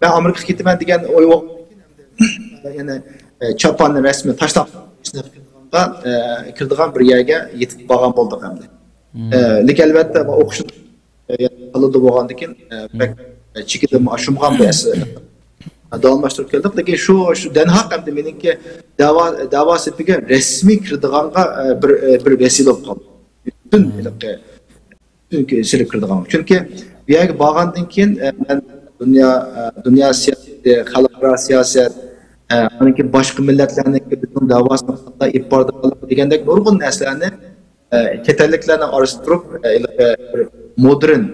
مەن ئامېرىكىغا كېتىمەن دېگەن ئوي بولغاندىن كېيىن ئەمدى يەنە، ئە، چاپاننى رەسمىي تاشلاپ كىرىدىغانغا، ئە، كىرىدىغان بىر يەرگە يېتىپ بارغان بولدۇق ئەمدى. ئە، لېكىن ئەلۋەتتە، ئوقۇشنى، ئە، قىلىدۇ بولغاندىن كېيىن، ئە، بەك، ئە، چېكىنىپ ئاشۇرمىغان بىر ئەسەر داۋاملاشتۇرۇپ كەلدۇق. لېكىن شۇ، شۇ دەنھاق ئەمدى مېنىڭكى دەۋا، دەۋا سېپىگە رەسمىي كىرىدىغانغا، ئە، بىر، ئە، بىر ۋەسىلە بولۇپ قالدى. پۈتۈن ھېلىقى چۈنكى سېلىپ كىرىدىغان. چۈنكى بۇ يەرگە بارغاندىن كېيىن، ئە، مەن دۇنيا، ئە، دۇنيا سىياسىتى، خەلقئارا سىياسەت، ئە، ئاندىن كېيىن باشقا مىللەتلەرنىڭكى بىزنىڭ دەۋاسىنى قانداق ئېلىپ بارىدىغانلىقى دېگەندەك نۇرغۇن نەرسىلەرنى، ئە، چەت ئەللىكلەرنىڭ ئارىسىدا تۇرۇپ، ئە، بىر مودېرن،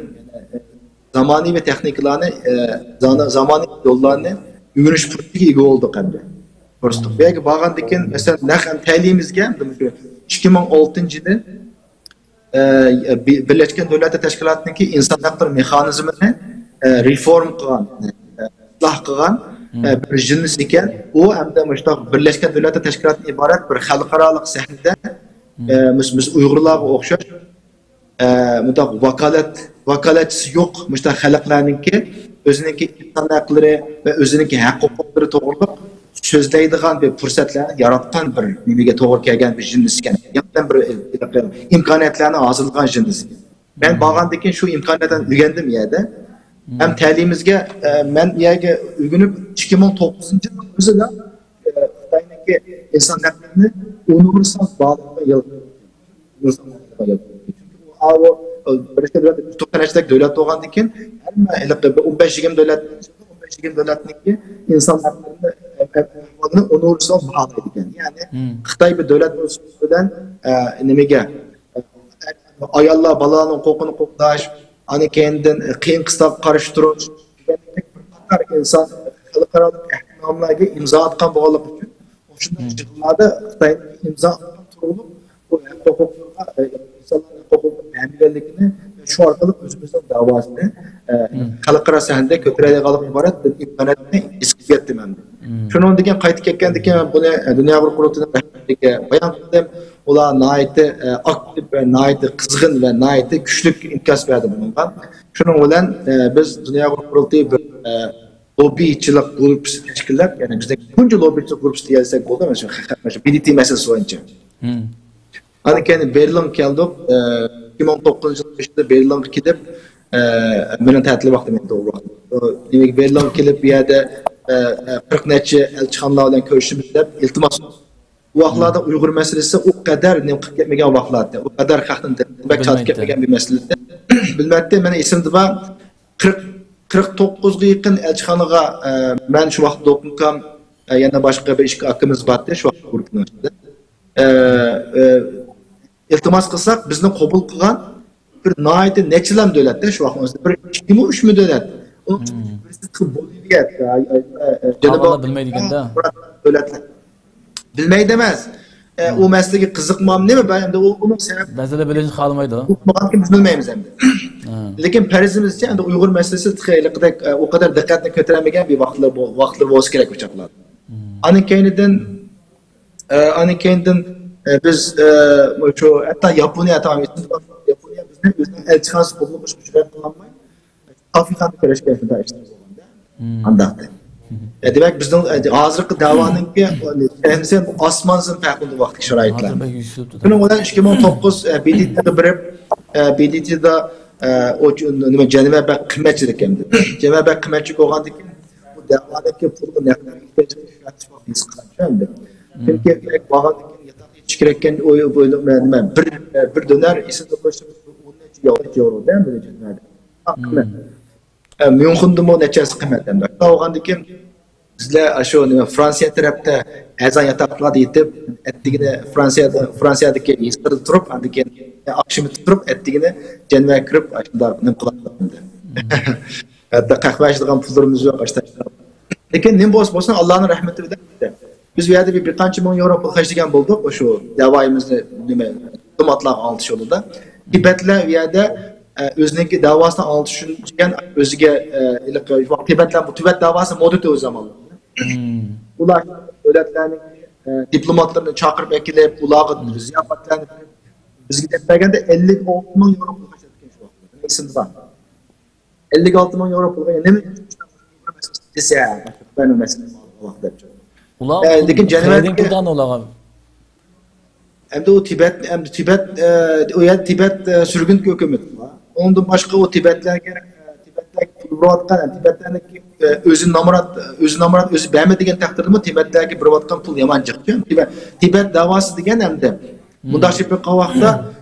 زامانىۋى تېخنىكىلارنى، ئە، زانا-، زامانىۋى يوللارنى ئۆگىنىش پۇرسىتىگە ئىگە بولدۇق ئەمدى. پۇرسەت. بۇ يەرگە بارغاندىن كېيىن، مەسىلەن، نەق تەلىيىمىزگە ئىككى مىڭ ئالتىنچى يىلى ئە، بى-، بىرلەشكەن دۆلەتلەر تەشكىلاتىنىڭكى ئىنسان ھەقلىرى مېخانىزمىنى، ئە، رېفورم قىلغان، ئە، ئىسلاھ قىلغان، ئە، بىر ژىننىس ئىكەن. ئۇ ئەمدى مۇشۇنداق بىرلەشكەن دۆلەتلەر تەشكىلاتىدىن ئىبارەت بىر خەلقئارالىق سەھنىدە، ئە، بىز، بىز ئۇيغۇرلارغا ئوخشاش، ئە، مۇنداق ۋاكالەت، ۋاكالەتچىسى يوق مۇشۇنداق خەلقلەرنىڭكى ئۆزىنىڭكى ئىنسان ھەقلىرى ۋە ئۆزىنىڭكى ھەق ھوقۇقلىرى توغرىلىق سۆزلەيدىغان بىر پۇرسەتلەرنى ياراتقان بىر نېمىگە توغرا كەلگەن بىر ژىننىس ئىكەن. يېڭىدىن بىر، بىر ئىمكانىيەتلەرنى ھازىرلىغان ژىننىس. مەن بارغاندىن كېيىن شۇ ئىمكانىيەتلەرنى ئۆگەندىم يەردە. ھەم تەلىيىمىزگە، ئە، مەن يەرگە ئۆگىنىپ ئىككى مىڭ توققۇزىنچى يىلنىڭ ئۆزىدە، ئە، خىتاينىڭكى ئىنسان ھەقلىرىنى ئۇنىۋېرسال باھالىغان يىل. ئۇنىۋېرسال باھالىغان يىل. چۈنكى ئۇ، ئا، ئۇ، ئە، بىرلەشكەن دۆلەت، دوختۇر قەرەچلىك دۆلەت بولغاندىن كېيىن ھەممە ھېلىقى بىر ئون بەش يىگىرمە دۆلەت، ئون بەش يىگىرمە دۆلەتنىڭكى ئىنسان ھەقلىرىنى، ئە، ئە، ئەھۋالىنى ئۇنىۋېرسال باھالايدىكەن. يەنى خىتاي بىر دۆلەت بولۇشى بىلەن، ئە، نېمىگە، ئاياللار، بالىلارنىڭ ھوقۇقىنى قوغداش، ئاندىن كېيىندىن قىيىن قىستاغا قارشى تۇرۇش دېگەندەك بىر قاتار ئىنسان خەلقئارالىق ئەھدىنامىلەرگە ئىمزا ئاتقان بولغانلىقى ئۈچۈن، مۇشۇنداق يىغىنلاردا خىتاينىڭ ئىمزا ئاتقان تۇرۇلۇپ، بۇ ھەق ھوقۇقلىرىغا، ئىنسانلارنىڭ ھەق ھوقۇقىنى بەرمىگەنلىكىنى ۋە شۇ ئارقىلىق ئۆزىمىزنىڭ دەۋاسىنى، ئە، خەلقئارا سەھنىدە كۆتۈرەلەيدىغانلىقىدىن ئىبارەت بىر ئىمكانىيەتنى ھېس قىلىپ يەتتىم ئەمدى. شۇنىڭدىن كېيىن قايتىپ كەتكەندىن كېيىن مەن بۇنى، ئە، دۇنيا ئۇيغۇر قۇرۇلتىيىنىڭ رەھبەرلىكىگە بايان قىلدىم. ئۇلار ناھايىتى، ئە، ئاكتىپ ۋە ناھايىتى قىزغىن ۋە ناھايىتى كۈچلۈك ئىنكاس بەردى بۇنىڭغا. شۇنىڭ بىلەن، ئە، بىز دۇنيا ئۇيغۇر قۇرۇلتىيى بىر، ئە، لوببىچىلىق گۇرۇپپىسى تەشكىللەپ، يەنى بىزنىڭ تۇنجى لوببىچىلىق گۇرۇپپىسى دېيەلسەك بولىدۇ، مانا شۇ، مانا شۇ بى دى تى مەسىلىسى بويىچە. ئاندىن كېيىن بېرلىنغا كەلدۇق. ئىككى مىڭ توققۇزىنچى يىل بېشىدا بېرلىنغا كېلىپ، مېنىڭ تەتىل ۋاقتىم ئىدى ئۇ ۋاقىت. نېمىگە بېرلىنغا كېلىپ، بۇ يەردە قىرىق نەچچە ئەلچىخانىلار بىلەن كۆرۈشىمىز دەپ ئىلتىماس. ئۇ ۋاقىتلاردا ئۇيغۇر مەسىلىسى ئۇ قەدەر نېمە قىلىپ كەتمىگەن ۋاقىتلار ئىدى. ئۇ قەدەر خەقنى بەك چاتىپ كەتمىگەن بىر مەسىلە ئىدى. بىلمەيتتى، مېنىڭ ئېسىمدە بار. قىرىق، قىرىق توققۇزغا يېقىن ئەلچىخانىغا، مەن شۇ ۋاقىتتا دوكمۇكام، يەنە باشقا بىر ئىككى ئاكىمىز بارتى شۇ ۋاقىت گۇرۇپپىنىڭ ئىچىدە. ئە، ئە، ئىلتىماس قىلساق، بىزنى قوبۇل قىلغان بىر ناھايىتى نەچچىلام دۆلەتتە شۇ ۋاقىتنىڭ ئۆزىدە بىر ئىككىمۇ، ئۈچمۇ دۆلەت. ئۇنىڭ ئىچىدە بىرسى بولىۋىيە، ئە، ئە، ئە، جەنۇبىي ئاۋۋاللا بىلمەيدىكەن-دە. دۆلەتلەر. بىلمەيدۇ ئەمەس. ئە، ئۇ مەسىلىگە قىزىقمام نېمە؟ بەزىدە ئۇ، ئۇنىڭ سەۋەبى بىلىشنى خالىمايدۇ. ئۇقمىغانكىن بىز بىلمەيمىز ئەمدى. لېكىن پەرىزىمىزچە، ئەمدى ئۇيغۇر مەسىلىسى تېخى ھېلىقىدەك، ئە، ئۇ قەدەر دىققەتنى كۆتۈرەلمىگەن بىر ۋاقىتلار بو-، ۋاقىتلار بولسا كېرەك ئۇ چاغلاردا. ئاندىن كەينىدىن، ئە، ئاندىن كەينىدىن، ئە، بىز، ئە، شۇ ھەتتا ياپونىيە تامام، ياپونىيە بىزنى ئۆزىنىڭ ئەلچىخانىسى قوبۇل قىلىشقا جۈرئەت قىلالماي، كافېخانىدا كۆرۈشكەن شۇنداق ئىشلار بولغاندا. ئانداقتى. ئە، دېمەك، بىزنىڭ، ئە، ھازىرقى دەۋانىڭكى سەھنىسى ئاسمان زېمىن پەرقلىنىدۇ ۋاقىتتىكى شارائىتلار. شۇنىڭ بىلەن ئىككى مىڭ توققۇز، ئە، بى دى تىغا بېرىپ، ئە، بى دى تىدا، ئە، ئۇ نېمە، جەنۋە بەك قىممەتچىلىك ئەمدى. جەنۋە بەك قىممەتچىلىك بولغاندىكىن، بۇ دەۋادىكى پۇلغا نەق ئىشلىتىش كېرەككەن. چۈنكى بارغاندىن كېيىن ياتاققا يېتىش كېرەككەن، ئوي، ئوي، نېمە، بىر، بىر دۆنەر ئېسىدە قويسا، بىر ئون نەچچە ياۋرو، نەچچە ياۋرو دە، بىر دۆنەر. ئە، ميۇنخېندىمۇ نەچچە ھەسسە قىممەت ئەمدى. شۇنداق بولغاندىكىن، بىزلەر ئاشۇ نېمە، فرانسىيە تەرەپتە ئەرزان ياتاقلاردا يېتىپ، ئەتىگىنى فرانسىيەدە، فرانسىيەدىكى ھېسىردا تۇرۇپ، ئاندىن كېيىن ئاخشىمى تۇرۇپ، ئەتىگىنى جەنۋەگە كىرىپ، ئاشۇنداق نېمە قىلاتتۇق ئەمدى. ھەتتا قەھۋە ئىچىدىغان پۇللىرىمىز يوق، ئاشۇنداق. لېكىن نېمە بولسا بولسۇن، ئاللانىڭ رەھمىتى بىلەن بىز بۇ يەردە بىر، بىر قانچە مىڭ ياۋرو پۇل خەجلىگەن بولدۇق، شۇ دەۋايىمىزنى، نېمە، دىپلوماتلارغا ئاڭلىتىش يولىدا. تىبەتلەر بۇ يەردە، ئە، ئۆزىنىڭكى دەۋاسىنى ئاڭلىتىش ئۈچۈن ئۆزىگە، ئە، ھېلىقى تىبەتلەر، بۇ تىبەت دەۋاسى مۇددىتى ئۇ زامان. ئۇلار دۆلەتلەرنىڭ، ئە، دىپلوماتلىرىنى چاقىرىپ ئەكېلىپ، ئۇلارغا زىياپەتلەرنى بېرىپ، بىزگە دەپ بەرگەندە ئەللىك ئالتە مىڭ ياۋرو پۇل خەجلەتكەن شۇ ۋاقىتتا. ئېسىمدە بار. ئەللىك ئالتە مىڭ ياۋرو پۇلغا نېمە دېسە، خىتاينىڭ مەسىلىسى بار، دەپ. ئۇلار ئە، لېكىن جەنۇبتىكى ئەمدى ئۇ تىبەت، ئەمدى تىبەت، ئە، ئۇ يەر تىبەت، ئە، سۈرگۈن ھۆكۈمىتى بار. ئۇنىڭدىن باشقا ئۇ تىبەتلەرگە، ئە، تىبەتلەرگە پۇل بېرىۋاتقان، تىبەتلەرنىڭ، ئە، ئۆزى نامرات، ئۆزى نامرات، ئۆزى بەرمە دېگەن تەقدىردىمۇ تىبەتلەرگە بېرىۋاتقان پۇل يامان جىق. تىبەت، تىبەت داۋاسى دېگەن ئەمدى مۇنداق شېپىققا ۋاقىتتا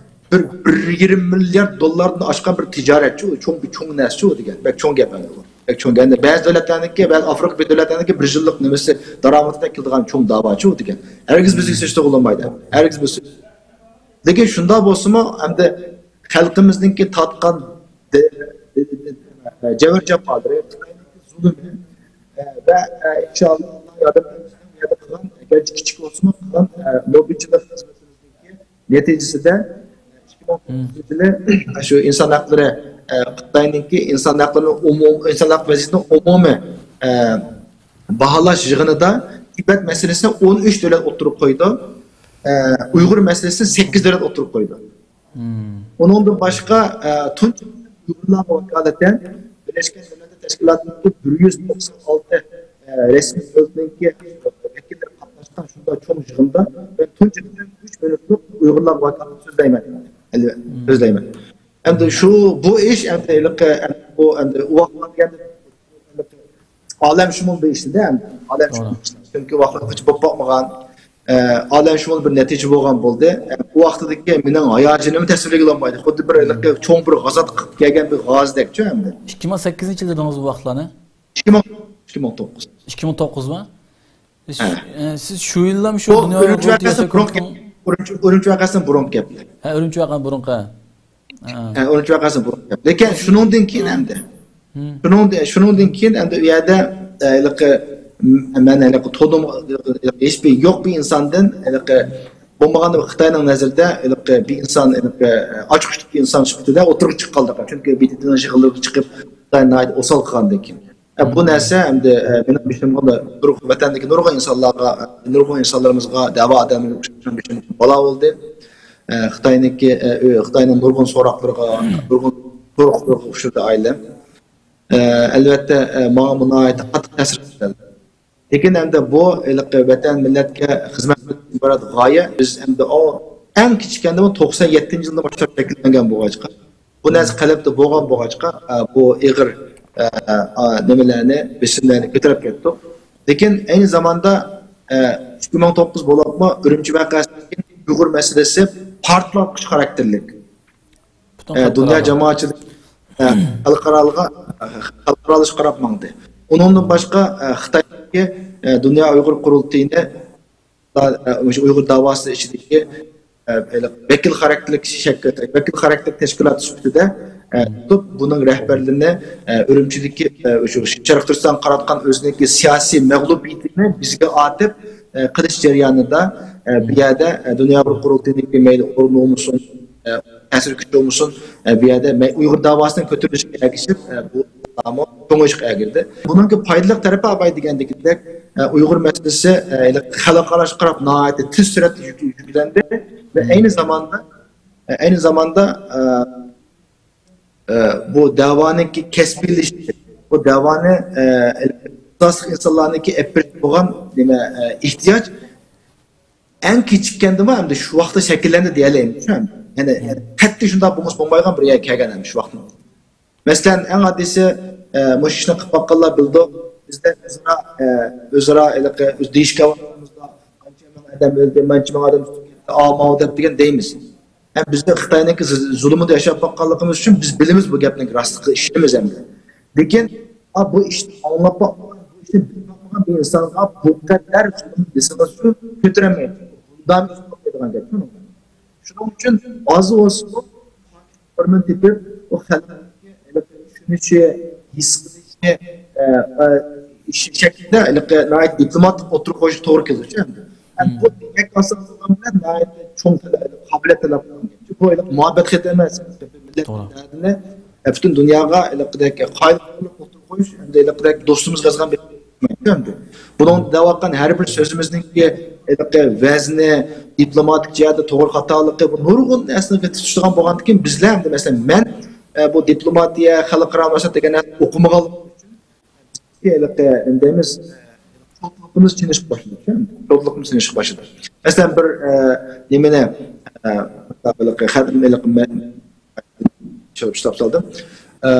بىر، بىر يېرىم مىليارد دوللاردىن ئاشقان بىر تىجارەتچۇ، چوڭ، بىر چوڭ نەرسىچۇ دېگەن. بەك چوڭ گەپ ئەمدى بۇ. بەك چوڭ گەپ. بەزى دۆلەتلەرنىڭكى، بەزى ئافرىقا بىر دۆلەتلەرنىڭكى بىر يىللىق نېمىسى، دارامىتىدە كېلىدىغان چوڭ داۋاچۇ دېگەن. ھەرگىز بىزگە سېلىشتۇرغىلى بولمايدۇ. ھەرگىز بىز. لېكىن شۇنداق بولسىمۇ، ئەمدى خەلقىمىزنىڭكى تارتقان دە-، دە-، دە-، جەۋر جاپالىرى، خىتاينىڭكى زۇلۇمى، ئە، ۋە، ئە، ئىنشاللا ئاللا ياردەم قىلسۇن، بۇ يەردە قىلغان، گەرچە كىچىك بولسىمۇ، قىلغان، ئە، لوببىچىلىق خىزمىتىمىزنىڭكى نەتىجىسىدە، ئىككى مىڭ توققۇزىنچى يىلى شۇ ئىنسان ھەقلىرى، ئە، خىتاينىڭكى ئىنسان ھەقلىرىنى ئومۇم-، ئىنسان ھەق ۋەزىيىتىنى ئومۇمىي، ئە، باھالاش يىغىنىدا تىبەت مەسىلىسىنى ئون ئۈچ دۆلەت ئوتتۇرىغا قويىدۇ. ئە، ئۇيغۇر مەسىلىسىنى سەككىز دۆلەت ئوتتۇرىغا قويىدۇ. ئۇنىڭدىن باشقا، ئە، تۇنجى ئۇيغۇرلارغا ۋاكالىتەن بىرلەشكەن دۆلەتلەر تەشكىلاتىنىڭكى بىر يۈز توقسان ئالتە، ئە، رەسمىي دۆلىتىنىڭكى ۋەكىللىرى قاتناشقان شۇنداق چوڭ يىغىندا مەن تۇنجى قېتىم ئۈچ مىنۇتلۇق ئۇيغۇرلارغا ۋاكالىتەن سۆزلەيمەن. سۆزلەيمەن. ئەمدى شۇ، بۇ ئىش ئەمدى ھېلىقى، ئەمدى بۇ ئەمدى ئۇ ۋاقىتلار دېگەندە ئالەمشۇمۇل بىر ئىشلىدى ئەمدى. ئالەمشۇمۇل بىر ئىشلىدى. چۈنكى ۋاقىت قىلىچ بولۇپ باقمىغان، ئە، ئالەمشۇمۇل بىر نەتىجە بولغان بولدى. ئە، ئۇ ۋاقتىدىكى مېنىڭ ھاياجىنىمنى تەسۋىرلىگىلى بولمايدۇ. خۇددى بىر ھېلىقى چوڭ بىر غازات قىلىپ كەلگەن بىر غازىدەكچۇ ئەمدى. ئىككى مىڭ سەككىزىنچى يىلى دېدىڭىز بۇ ۋاقىتلارنى؟ ئىككى مىڭ، ئىككى مىڭ توققۇز. ئىككى مىڭ توققۇزمۇ؟ سىز، ھە. ئە، سىز شۇ يىللام شۇ بۇ دۇنيا ئۈرۈمچى ۋەقەسىدىن بۇرۇنقى گەپ. ئۈرۈمچى، ئۈرۈمچى ۋەقەسىدىن بۇرۇنقى گەپلەر. ھە، ئۈرۈمچى ۋەقەدىن بۇرۇنقى. ھە. ھە، ئۈرۈمچى ۋەقەسىدىن بۇرۇنقى گەپ. لېكىن شۇنىڭدىن كېيىن ئەمدى. شۇنىڭدىن، شۇنىڭدىن كېيىن ئەمدى ئۇ يەردە، ئە، ھېلىقى، م-، مەن ھېلىقى تونۇم-، ھېلىقى ھېچبىر يوق بىر ئىنساندىن، ھېلىقى بولمىغاندا خىتاينىڭ نەزىرىدە ھېلىقى بىر ئىنسان، ھېلىقى، ئە، ئاچقۇچلۇق بىر ئىنسان سۈپىتىدە ئوتتۇرىغا چىققانلىقى. چۈنكى بىتىدىن يىغىلىپ چىقىپ، خىتاي ناھايىتى ئوسال قىلغاندىن كېيىن. ئە، بۇ نەرسە ئەمدى، ئە، مېنىڭ بېشىمغا نۇرغۇن، ۋەتەندىكى نۇرغۇن ئىنسانلارغا، نۇرغۇن ئىنسانلىرىمىزغا، دەۋا ئادەملىرىمىزگە بېشىمغا بالا بولدى. ئە، خىتاينىڭكى، ئە، ئۆ-، خىتاينىڭ نۇرغۇن سوراقلىرىغا، نۇرغۇن سوراقلىرىغا ئۇچرىدى ئائىلەم. ئە، ئەلۋەتتە، ئە، ماڭا بۇ ناھايىتى قاتتىق تەسىر قىلدى. لېكىن ئەمدى بۇ ھېلىقى ۋەتەن، مىللەتكە خىزمەت قىلىشتىن ئىبارەت غايە. بىز ئەمدى ئۇ ئەڭ كىچىككەندىمۇ توقسان يەتتىنچى يىلدىن باشلاپ شەكىللەنگەن بولغاچقا، بۇ نەرسە قەلبتە بولغان بولغاچقا، ئە، بۇ ئېغىر، ئە، ئە، نېمىلەرنى، بېسىملارنى كۆتۈرۈپ كەتتۇق. لېكىن ئەينى زاماندا، ئە، ئىككى مىڭ توققۇز بولۇپمۇ ئۈرۈمچى ۋەقەسىدىن كېيىن ئۇيغۇر مەسىلىسى پارتلاتقۇچ خاراكتېرلىك. پۈتۈن ئە، دۇنيا خەلقئارالىق. جامائەتچىلىكى، ئە، خەلقئارالىققا، خەلقئارالىققا قاراپ ماڭدى. ئۇنىڭدىن باشقا، ئە، خىتايدىكى، ئە، دۇنيا ئۇيغۇر قۇرۇلتىيىنى، ئە، مۇشۇ ئۇيغۇر داۋاسى ئىچىدىكى، ئە، ۋەكىل خاراكتېرلىك شەكىل، ۋەكىل خاراكتېرلىك تەشكىلات سۈپىتىدە، ئە، تۇتۇپ، بۇنىڭ رەھبەرلىرىنى، ئە، ئۈرۈمچىدىكى، ئە، شۇ شەرقىي تۈركىستانغا قاراتقان ئۆزىنىڭكى سىياسىي مەغلۇبىيىتىنى بىزگە ئاتىپ، ئە، قىلىش جەريانىدا، ئە، بۇ يەردە، ئە، دۇنيا ئۇيغۇر قۇرۇلتىيىنىڭكى مەيلى ئورنى بولمىسۇن، ئە، تەسىر كۈچى بولمىسۇن، ئە، بۇ يەردە مەي-، ئۇيغۇر داۋاسىنىڭ كۆتۈرۈلۈشىگە ئەگىشىپ، ئە، بۇ چوڭىيىشقا ئەگىردى. بۇنىڭكى پايدىلىق تەرىپى ئاپاي دېگەندىكىدەك، ئە، ئۇيغۇر مەسىلىسى، ئە، خەلقئارالاشقا قاراپ ناھايىتى تېز سۈرئەتتە يۈك-، يۈكلەندى ۋە ئەينى زاماندا، ئە، ئەينى زاماندا، ئە، ئە، بۇ دەۋانىڭكى كەسپىيلىشىشى، بۇ دەۋانى، ئە، ئاساسلىق ئىنسانلارنىڭكى ئەپ بېرىشى بولغان نېمە، ئە، ئېھتىياج ئەڭ كېچىككەندىمۇ ئەمدى شۇ ۋاقىتتا شەكىللەندى دېيەلەيمىز شۇ ئەمدى. يەنى، يەنى قەتئىي شۇنداق بولمىسا بولمايدىغان بىر يەرگە كەلگەن ئەمدى شۇ ۋاقىتتا. مەسىلەن، ئەڭ ئاددىيسى، ئە، مۇشۇ ئىشنى قىلىپ باققانلار بىلىدۇ. بىزدە ئۆزئارا، ئە، ئۆزئارا ھېلىقى ئۆز دېيىشكەن ۋاقتىمىزدا، قانچە مىڭ ئادەم ئۆلدى، مانچە مىڭ ئادەم تۇتۇپ كەتتى، ئاۋۇ ماۋۇ دەپ دېگەن دەيمىز. ھەم بىزدە خىتاينىڭكى زۇ-، زۇلۇمىدا ياشاپ باققانلىقىمىز ئۈچۈن بىز بىلىمىز بۇ گەپنىڭ راستلىقى، ئىشىنىمىز ئەمدى. لېكىن، ئا، بۇ ئىشنى ئاڭلاپ باقمىغان، بۇ ئىشنى بىلىپ باقمىغان بىر ئىنسانغا بۇ قەدەر زۇلۇم دېسىڭىزچۇ كۆتۈرەلمەيدۇ. بۇنداق ئىش بولمايدىغان گەپ شۇنىڭ. شۇنىڭ ئۈچۈن ئاز بولسىمۇ ئورنىنى تېپىپ، ئۇ خەلقنىڭكى ھېلىقى چۈشىنىشى، ھېس قىلىشى، ئە، ئە، شەكلىدە ھېلىقى ناھايىتى دىپلوماتىك ئوتتۇرىغا قويۇشقا توغرا كېلىدۇ شۇ ئەمدى. ھەم بۇ يەككە ئاساس بولغان بىلەن ناھايىتى چوڭ تەلەپ، قابىلىيەت تەلەپ قىلغان گەپ. بۇ ھېلىقى مۇھەببەت خېتى ئەمەس. مىللەتنىڭ دەردىنى، ئە، پۈتۈن دۇنياغا ھېلىقىدەك قايىل قىلىپ ئوتتۇرىغا قويۇش، ئەمدى ھېلىقىدەك دوستىمىزغا يازغان بىر ئەمدى. بۇنىڭدا دەۋاتقان ھەر بىر سۆزىمىزنىڭكى ھېلىقى ۋەزنى، دىپلوماتىك جەھەتتە توغرا خاتالىقى، بۇ نۇرغۇن نەرسىلەرگە تۇتىشىدىغان بولغاندىكىن، بىزلەر ئەمدى، مەسىلەن، مەن ئە، بۇ دىپلوماتىيە، خەلقئارا مۇناسىۋەت دېگەن نەرسە ئوقۇمىغانلىقى ئۈچۈن ھېلىقى نېمە دەيمىز، چولتلۇقىمىز چېنىشقا باشلىدى. چولتلۇقىمىز چېنىشقا باشلىدى. مەسىلەن، بىر ئە، نېمىنى ئە، ھېلىقى خەت-، ھېلىقى مەن شۇ ئىشلەپ سالدىم. ئە،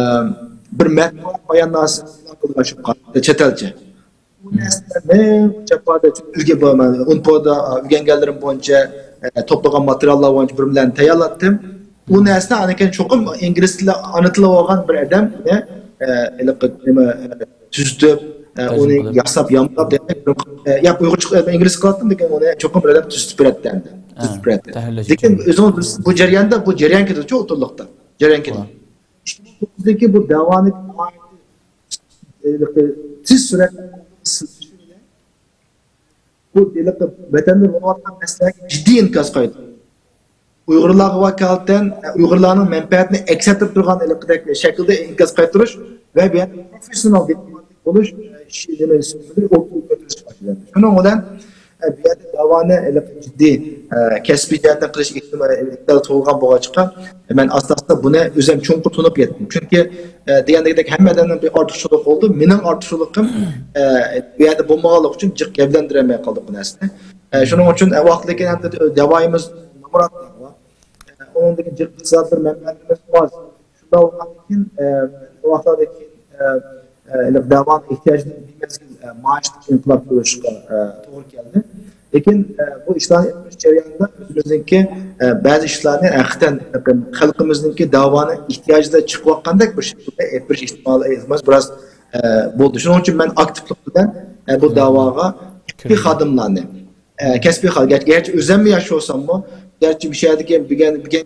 بىر مەتبۇئات باياننامىسى ئېلان قىلغان شۇ قا-، چەت ئەلچە. ئۇ نەرسىلەرنى جاپادا ئۈلگە بولماي، ئۇنپودا ئۆگەنگەنلىرىم بويىچە، ئە، توپلىغان ماتېرىياللار بويىچە بىر بىلەن تەييارلاتتىم. ئۇ نەرسىنى ئاندىن كېيىن چوقۇم ئىنگلىز تىلى، ئانا تىلى بولغان بىر ئادەم ئۇنى، ئە، ھېلىقى نېمە، ئە، تۈزىتىپ، ئە، تەرجىمە ئۇنى قىلىپ. ياساپ، ياملاپ، ئە، ياق، ئۇيغۇرچە، ئە، ئىنگلىزچە قىلاتتىم، لېكىن ئۇنى چوقۇم بىر ئادەم تۈزىتىپ بېرەتتى ئەمدى. ھە، تۈزىتىپ بېرەتتى. تەھرىرلەش لېكىن ئۈچۈن. ئۆزىڭىز بىلىسىز، بۇ جەرياندا، بۇ جەريان كېتىدۇ-چۇ ئوتتۇرلۇقتا. جەريان كېتىدۇ. توققۇزدىكى بۇ دەۋانى ناھايىتى تېز سۈرئەتتە بۇ ھېلىقى ۋەتەندە بولۇۋاتقان مەسىلىلەرگە جىددىي ئىنكاس قايتۇردى. ئۇيغۇرلارغا ۋاكالىتەن، ئۇيغۇرلارنىڭ مەنپەئەتىنى ئەكس ئەتتۈرۈپ تۇرغان ھېلىقىدەك شەكىلدە ئىنكاس قايتۇرۇش ۋە بۇ يەردە پروفېسسىيونال دىپلوماتىك بولۇش، ئە، شۇ نېمە، ئوتتۇرىغا چىقىشقا باشلىدى. شۇنىڭ بىلەن، ئە، بۇ يەردە دەۋانى ھېلىقى جىددىي، ئە، كەسپىي جەھەتتىن قىلىش ئېھتىمالى تۇغۇلغان بولغاچقا، مەن ئاستا-ئاستا بۇنى ئۆزۈم چوڭقۇر تونۇپ يەتتىم. چۈنكى، ئە، دېگەندەك ھەممە ئادەمنىڭ بىر ئارتۇقچىلىقى بولىدۇ. مېنىڭ ئارتۇقچىلىقىم، ئە، بۇ يەردە بولمىغانلىقى ئۈچۈن جىق گەۋدىلەندۈرەلمەي قالدۇق بۇ نەرسىنى. ئە، شۇنىڭ ئۈچۈن، ئە، ۋاقىتلىكىن ھەم دەۋايىمىز نامرات، ئە، ئۇنىڭدىن كېيىن جىق ئىقتىسادىي مەنبەلىرىمىز ئاز. شۇنداق بولغاندىن كېيىن، ئە، ئۇ ۋاقىتلاردىن كېيىن، ئە، ئە، دەۋانىڭ ئېھتىياجىنى بىمەزگىل، ئە، مائاشلىق ئىنقىلاب قىلىشقا، ئە، توغرا كەلدى. لېكىن، ئە، بۇ ئىشلارنى ئېلىپ بېرىش جەريانىدا ئۆزىمىزنىڭكى، ئە، بەزى ئىشلارنى ھەقىقەتەن خەلقىمىزنىڭكى دەۋانىڭ ئېھتىياجىدا چىقىۋاتقاندەك بىر شەكىلدە ئېلىپ بېرىش ئېھتىمالى بىراز، ئە، بولدى. شۇنىڭ ئۈچۈن مەن ئاكتىپلىق بىلەن، ئە، بۇ دەۋاغا كەسپىي خادىملارنى، ئە، كەسپىي خادىم، گەرچە، گەرچە ئۆزۈممۇ ياش بولساممۇ، گەرچە مۇشۇ يەردىكى بۈگۈن، بۈگۈن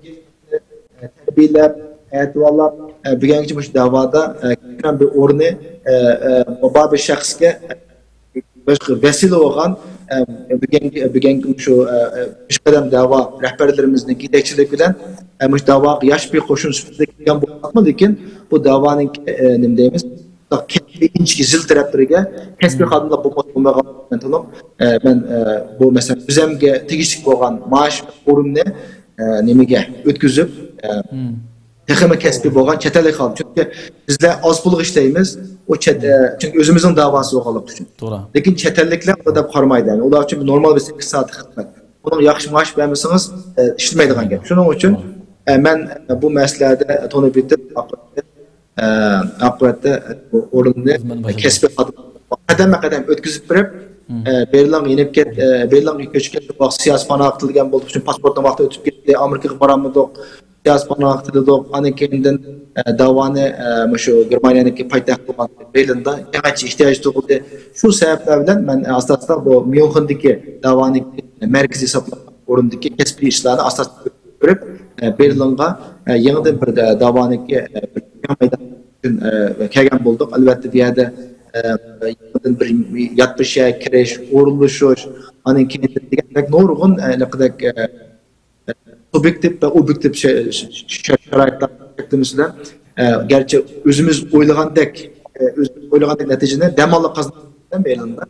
تەربىيەلەپ، ئەتىۋارلاپ، ئە، بۈگۈنگىچە مۇشۇ دەۋادا، ئە، كۆركەم بىر ئورنى، ئە، ئە، بار بىر شەخسكە، ئە، باشقا ۋەسىلە بولغان، ئە، بۈگۈنكى، بۈگۈنكى مۇشۇ، ئە، ئە، پېشقەدەم دەۋا رەھبەرلىرىمىزنىڭ يېتەكچىلىكى بىلەن، ئە، مۇشۇ دەۋاغا ياش بىر قوشۇن سۈپىتىدە كەلگەن بولساقمۇ، لېكىن بۇ دەۋانىڭكى، ئە، نېمە دەيمىز، كەسپىي ئىنچىكە زىل تەرەپلىرىگە كەسپىي خادىملار بولمىسا بولمايدىغان تونۇپ، ئە، مەن، ئە، بۇ مەسىلەن ئۆزەمگە تېگىشلىك بولغان مائاش ئورنىنى، ئە، نېمىگە ئۆتكۈزۈپ، ئە، تېخىمۇ كەسپىي بولغان چەت ئەللىك خادىم. چۈنكى بىزلەر ئاز پۇلغا ئىشلەيمىز. ئۇ چەت، ئە، چۈنكى ئۆزىمىزنىڭ دەۋاسى بولغانلىقى ئۈچۈن. توغرا. لېكىن چەت ئەللىكلەر ئۇنداق دەپ قارىمايدۇ. يەنى ئۇلار ئۈچۈن بىر نورمال بىر سەككىز سائەتلىك خىزمەت. ئۇنىڭ ياخشى مائاش بەرمىسىڭىز، ئە، ئىشلىمەيدىغان گەپ. شۇنىڭ ئۈچۈن، ئە، مەن، ئە، بۇ مەسىلىدە تونۇپ يېتىپ، ئە، ئاقىۋەتتە بۇ ئورۇننى كەسپىي خادىم قەدەممۇ قەدەم ئۆتكۈزۈپ بېرىپ، ئە، بېرلىنغا يېنىپ كەت-، ئە، بېرلىنغا كۆچۈپ كەتتى. ۋاقىت سىياسىي پاناھلىق تىلىگەن بولدى. شۇ پاسپورتنىڭ ۋاقتى ئۆتۈپ كەتتى. ئامېرىكىغا بارالمىدۇق. سىياسىي پاناھلىق تىلىدۇق. ئاندىن كېيىندىن، ئە، داۋانى، ئە، مۇشۇ گېرمانىيەنىڭكى پايتەختى بولغان بېرلىندا يېڭىچە ئېھتىياج تۇغۇلدى. شۇ سەۋەبلەر بىلەن مەن ئاساستا بۇ ميۇنخېندىكى داۋانىڭكى مەركىزى ھېسابلانغان ئورۇندىكى كەسپىي ئىشلارنى ئاساس كۆرۈپ، ئە، بېرلىنغا، ئە، يېڭىدىن بىر، ئە، داۋانىڭكى، ئە، بىر يېڭى مەيدان ئۈچۈن، ئە، كەلگەن بولدۇق. ئەلۋەتتە، بۇ يەردە، ئە، يېڭىدىن بىر يات بىر شەھەرگە كىرىش، ئورۇنلىشىش، ئاندىن كېيىن دېگەندەك نۇرغۇن، ئە، ھېلىقىدەك، ئە، سۇبيېكتىپ ۋە ئوبيېكتىپ شە-، شە-، شە-، شارائىتلار بىلەن، ئە، گەرچە ئۆزىمىز ئويلىغاندەك، ئە، ئۆزىمىز ئويلىغاندەك نەتىجىنى دەم ئاللا قازانالمىدۇق بېرلىندا.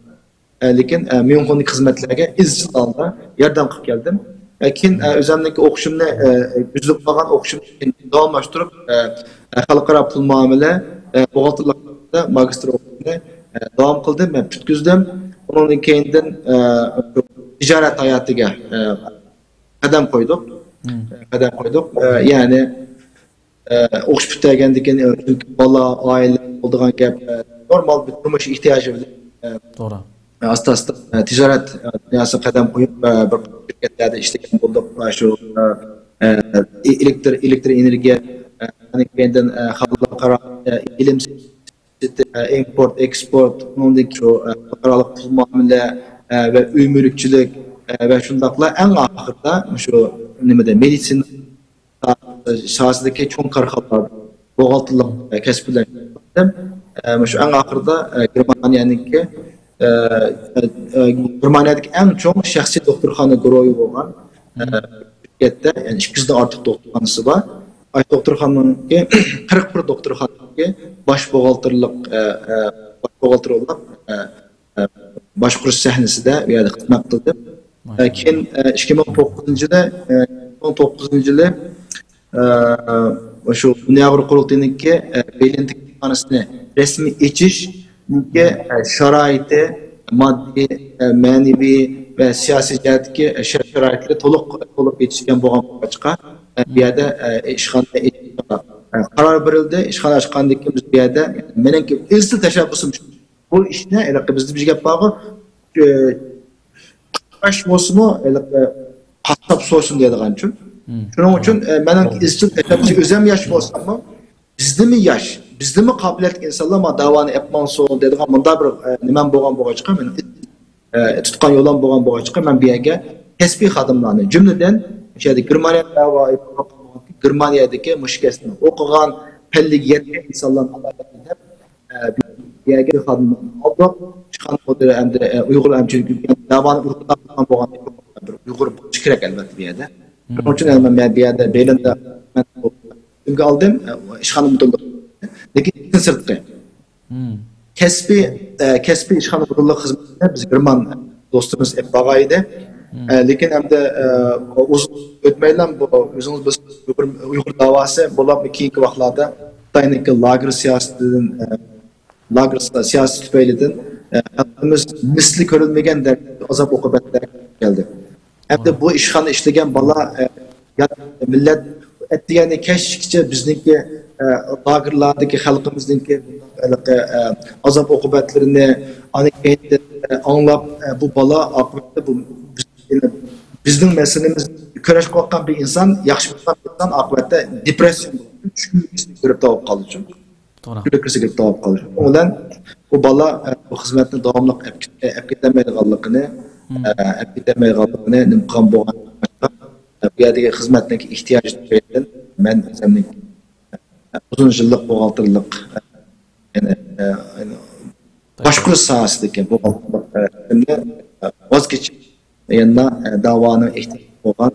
ئە، لېكىن، ئە، ميۇنخېندىكى خىزمەتلەرگە ئىزچىل ھالدا ياردەم قىلىپ كەلدىم. ئە، كېيىن، ئە، ئۆزۈمنىڭكى ئوقۇشۇمنى، ئە، ئۈزۈلۈپ قالغان ئوقۇشۇمنى داۋاملاشتۇرۇپ، ئە، ئە، خەلقئارا پۇل مۇئامىلە، ئە، بوغالتىرلىق ماگىستىر ئوقۇشۇمنى، ئە، داۋام قىلدىم ۋە پۈتكۈزدۈم. ئۇنىڭدىن كېيىندىن، ئە، تىجارەت ھاياتىگە، ئە، قەدەم قويدۇق. قەدەم قويدۇق. ئە، يەنى، ئە، ئوقۇش پۈتتۈرگەندىن كېيىن، ئە، چۈنكى بالا، ئائىلە بولىدىغان گەپ، ئە، نورمال بىر تۇرمۇش ئېھتىياجى بىلەن، ئە، توغرا. ئاستا-ئاستا، ئە، تىجارەت، ئە، دۇنياسىغا قەدەم قويۇپ، ئە، بىر قانچە شىركەتلەردە ئىشلىگەن بولدۇق. ئە، شۇ، ئە، ئە، ئېلېكتر، ئېلېكتر ئېنېرگىيە، ئە، ئاندىن كېيىندىن، ئە، خەلقئارا، ئە، ئىلىم، ئىمپورت، ئېكسپورت، ئۇنىڭدىن كېيىن شۇ، ئە، خەلقئارالىق پۇل مۇئامىلە، ئە، ۋە ئۆي مۈلۈكچىلىك، ئە، ۋە شۇنداقلا ئەڭ ئاخىرىدا شۇ نېمىدە، مېدىتسىنا ساھەسىدىكى چوڭ كارخانىلاردا بوغالتىرلىق، ئە، كەسىپ بىلەن شۇغۇللاندىم. ئە، مۇشۇ ئەڭ ئاخىرىدا، ئە، گېرمانىيەنىڭكى، ئە، ئە، ئە، گېرمانىيەدىكى ئەڭ چوڭ شەخسىي دوختۇرخانا گۇرۇھى بولغان، ئە، شىركەتتە، يەنى ئىككى يۈزدىن ئارتۇق دوختۇرخانىسى بار. ئاشۇ دوختۇرخانىنىڭكى، قىرىق بىر دوختۇرخانىنىڭكى باش بوغالتىرلىق، ئە، ئە، باش بوغالتىر بولۇپ، ئە، ئە، باشقۇرۇش سەھنىسىدە ئۇ يەردە خىزمەت قىلدىم. ئە، كېيىن، ئە، ئىككى مىڭ توققۇزىنچى يىلى، ئە، ئىككى مىڭ توققۇزىنچى يىلى، ئە، شۇ دۇنيا ئۇيغۇر قۇرۇلتىيىنىڭكى، ئە، بېرلىندىكى كۇتۇپخانىسىنى رەسمىي ئېچىش، ئە، شارائىتى، ماددىي، ئە، مەنىۋى ۋە سىياسىي جەھەتتىكى، ئە، شەرت-شارائىتلىرى تولۇق، تولۇق يېتىشكەن بولغان بولغاچقا، ئە، بۇ يەردە، ئە، ئىشخانا ئېچىشقا، ئە، قارار بېرىلدى. ئىشخانا ئاچقاندىن كېيىن بىز بۇ يەردە، مېنىڭكى ئىزچىل تەشەببۇسۇم شۇ. بۇ ئىشنى، ھېلىقى بىزدە بىر گەپ بارغۇ، ئە، قاش بولسىمۇ، ھېلىقى قاسساپ سويسۇن دەيدىغانچۇ. شۇنىڭ ئۈچۈن، ئە، مېنىڭ ئىزچىل تەشەببۇسى، ئۆزۈم ياش بولساممۇ، بىزدىمۇ ياش، بىزدىمۇ قابىلىيەتلىك ئىنسانلار ما داۋانى ئەپ ماڭسۇن دەيدىغان مۇنداق بىر، ئە، نېمەم بولغان بولغاچقا، مېنىڭ، ئە، تۇتقان يولۇم بولغان بولغاچقا، مەن بۇ يەرگە كەسپىي خادىملارنى، جۈملىدىن، ئۆشە يەردە گېرمانىيەدە داۋا ئېلىپ بولغان، گېرمانىيەدىكى مۇشۇ كەسىپنى ئوقۇغان، پەنلىك يەتكەن ئىنسانلارنى ئالايلى دەپ، ئە، بۇ يەرگە خادىملارنى ئالدۇق. ئىشخانا مۇدىرى ئەمدى، ئە، ئۇيغۇر ئەمچىلىك داۋانى ئۇيغۇر بولغان بىر ئۇيغۇر بولۇشى كېرەك، ئەلۋەتتە، بۇ يەردە. شۇنىڭ ئۈچۈن مەن بۇ يەردە بېرلىندا مەن ئۈستۈمگە ئالدىم، ئىشخانا مۇدىرلىقى. لېكىن ئىشتىن سىرتقى. كەسپىي، ئە، كەسپىي ئىشخانا مۇدىرلىق خىزمىتىنى بىز گېرمان دوستىمىز ئېلىپ بارغان ئىدى. ئە، لېكىن ئەمدى، ئە، ئۇزۇن ئۆتمەيلا بۇ ئۆزىڭىز بىلىسىز، ئۇيغۇر، ئۇيغۇر داۋاسى بولۇپمۇ كېيىنكى ۋاقىتلاردا خىتاينىڭكى لاگېر سىياسىتىدىن، ئە، لاگېر سىياسىتى تۈپەيلىدىن، ئە، خەلقىمىز مىسلى كۆرۈلمىگەن دەرىجىدە ئازاب ئوقۇبەتلەرگە كەلدى. ئەمدى بۇ ئىشخانا ئىشلىگەن بالا، ئە، يات مىللەت ئەتىگەننى كەچكىچە بىزنىڭكى، ئە، لاگېرلاردىكى خەلقىمىزنىڭكى بۇنداق ھېلىقى، ئە، ئازاب ئوقۇبەتلىرىنى ئانا كەينىدىن، ئە، ئاڭلاپ، ئە، بۇ بالا ئاقىۋەتتە بۇ بىز، يەنى بىزنىڭ مەسىلىمىز كۈرەش قىلىۋاتقان بىر ئىنسان، ياخشى بولغان بىر ئىنسان ئاقىۋەتتە دېپرېسسىيە بولۇپ، چۈشكۈنلۈككە گىرىپتار بولۇپ قالدى. توغرا. كۈلكىسىگە تاۋاپ قالدى. شۇنىڭ بىلەن بۇ بالا، ئە، بۇ خىزمەتنى داۋاملىق ئەپ كېتە-، ئەپ كېتەلمەيدىغانلىقىنى، ئە، ئەپ كېتەلمەيدىغانلىقىنى نېمە قىلغان بولغان، ئە، بۇ يەردىكى خىزمەتنىڭكى ئېھتىياجى تۈپەيلىدىن مەن ئۆزۈمنىڭ، ئە، ئۇزۇن يىللىق بوغالتىرلىق، ئە، يەنى، ئە، يەنى باشقۇرۇش ساھەسىدىكى بوغالتىرلىق، ئە، ئىشىمنى، ئە، ۋاز كېچىپ، يەنە، ئە، داۋانىڭ ئېھتىياجى بولغان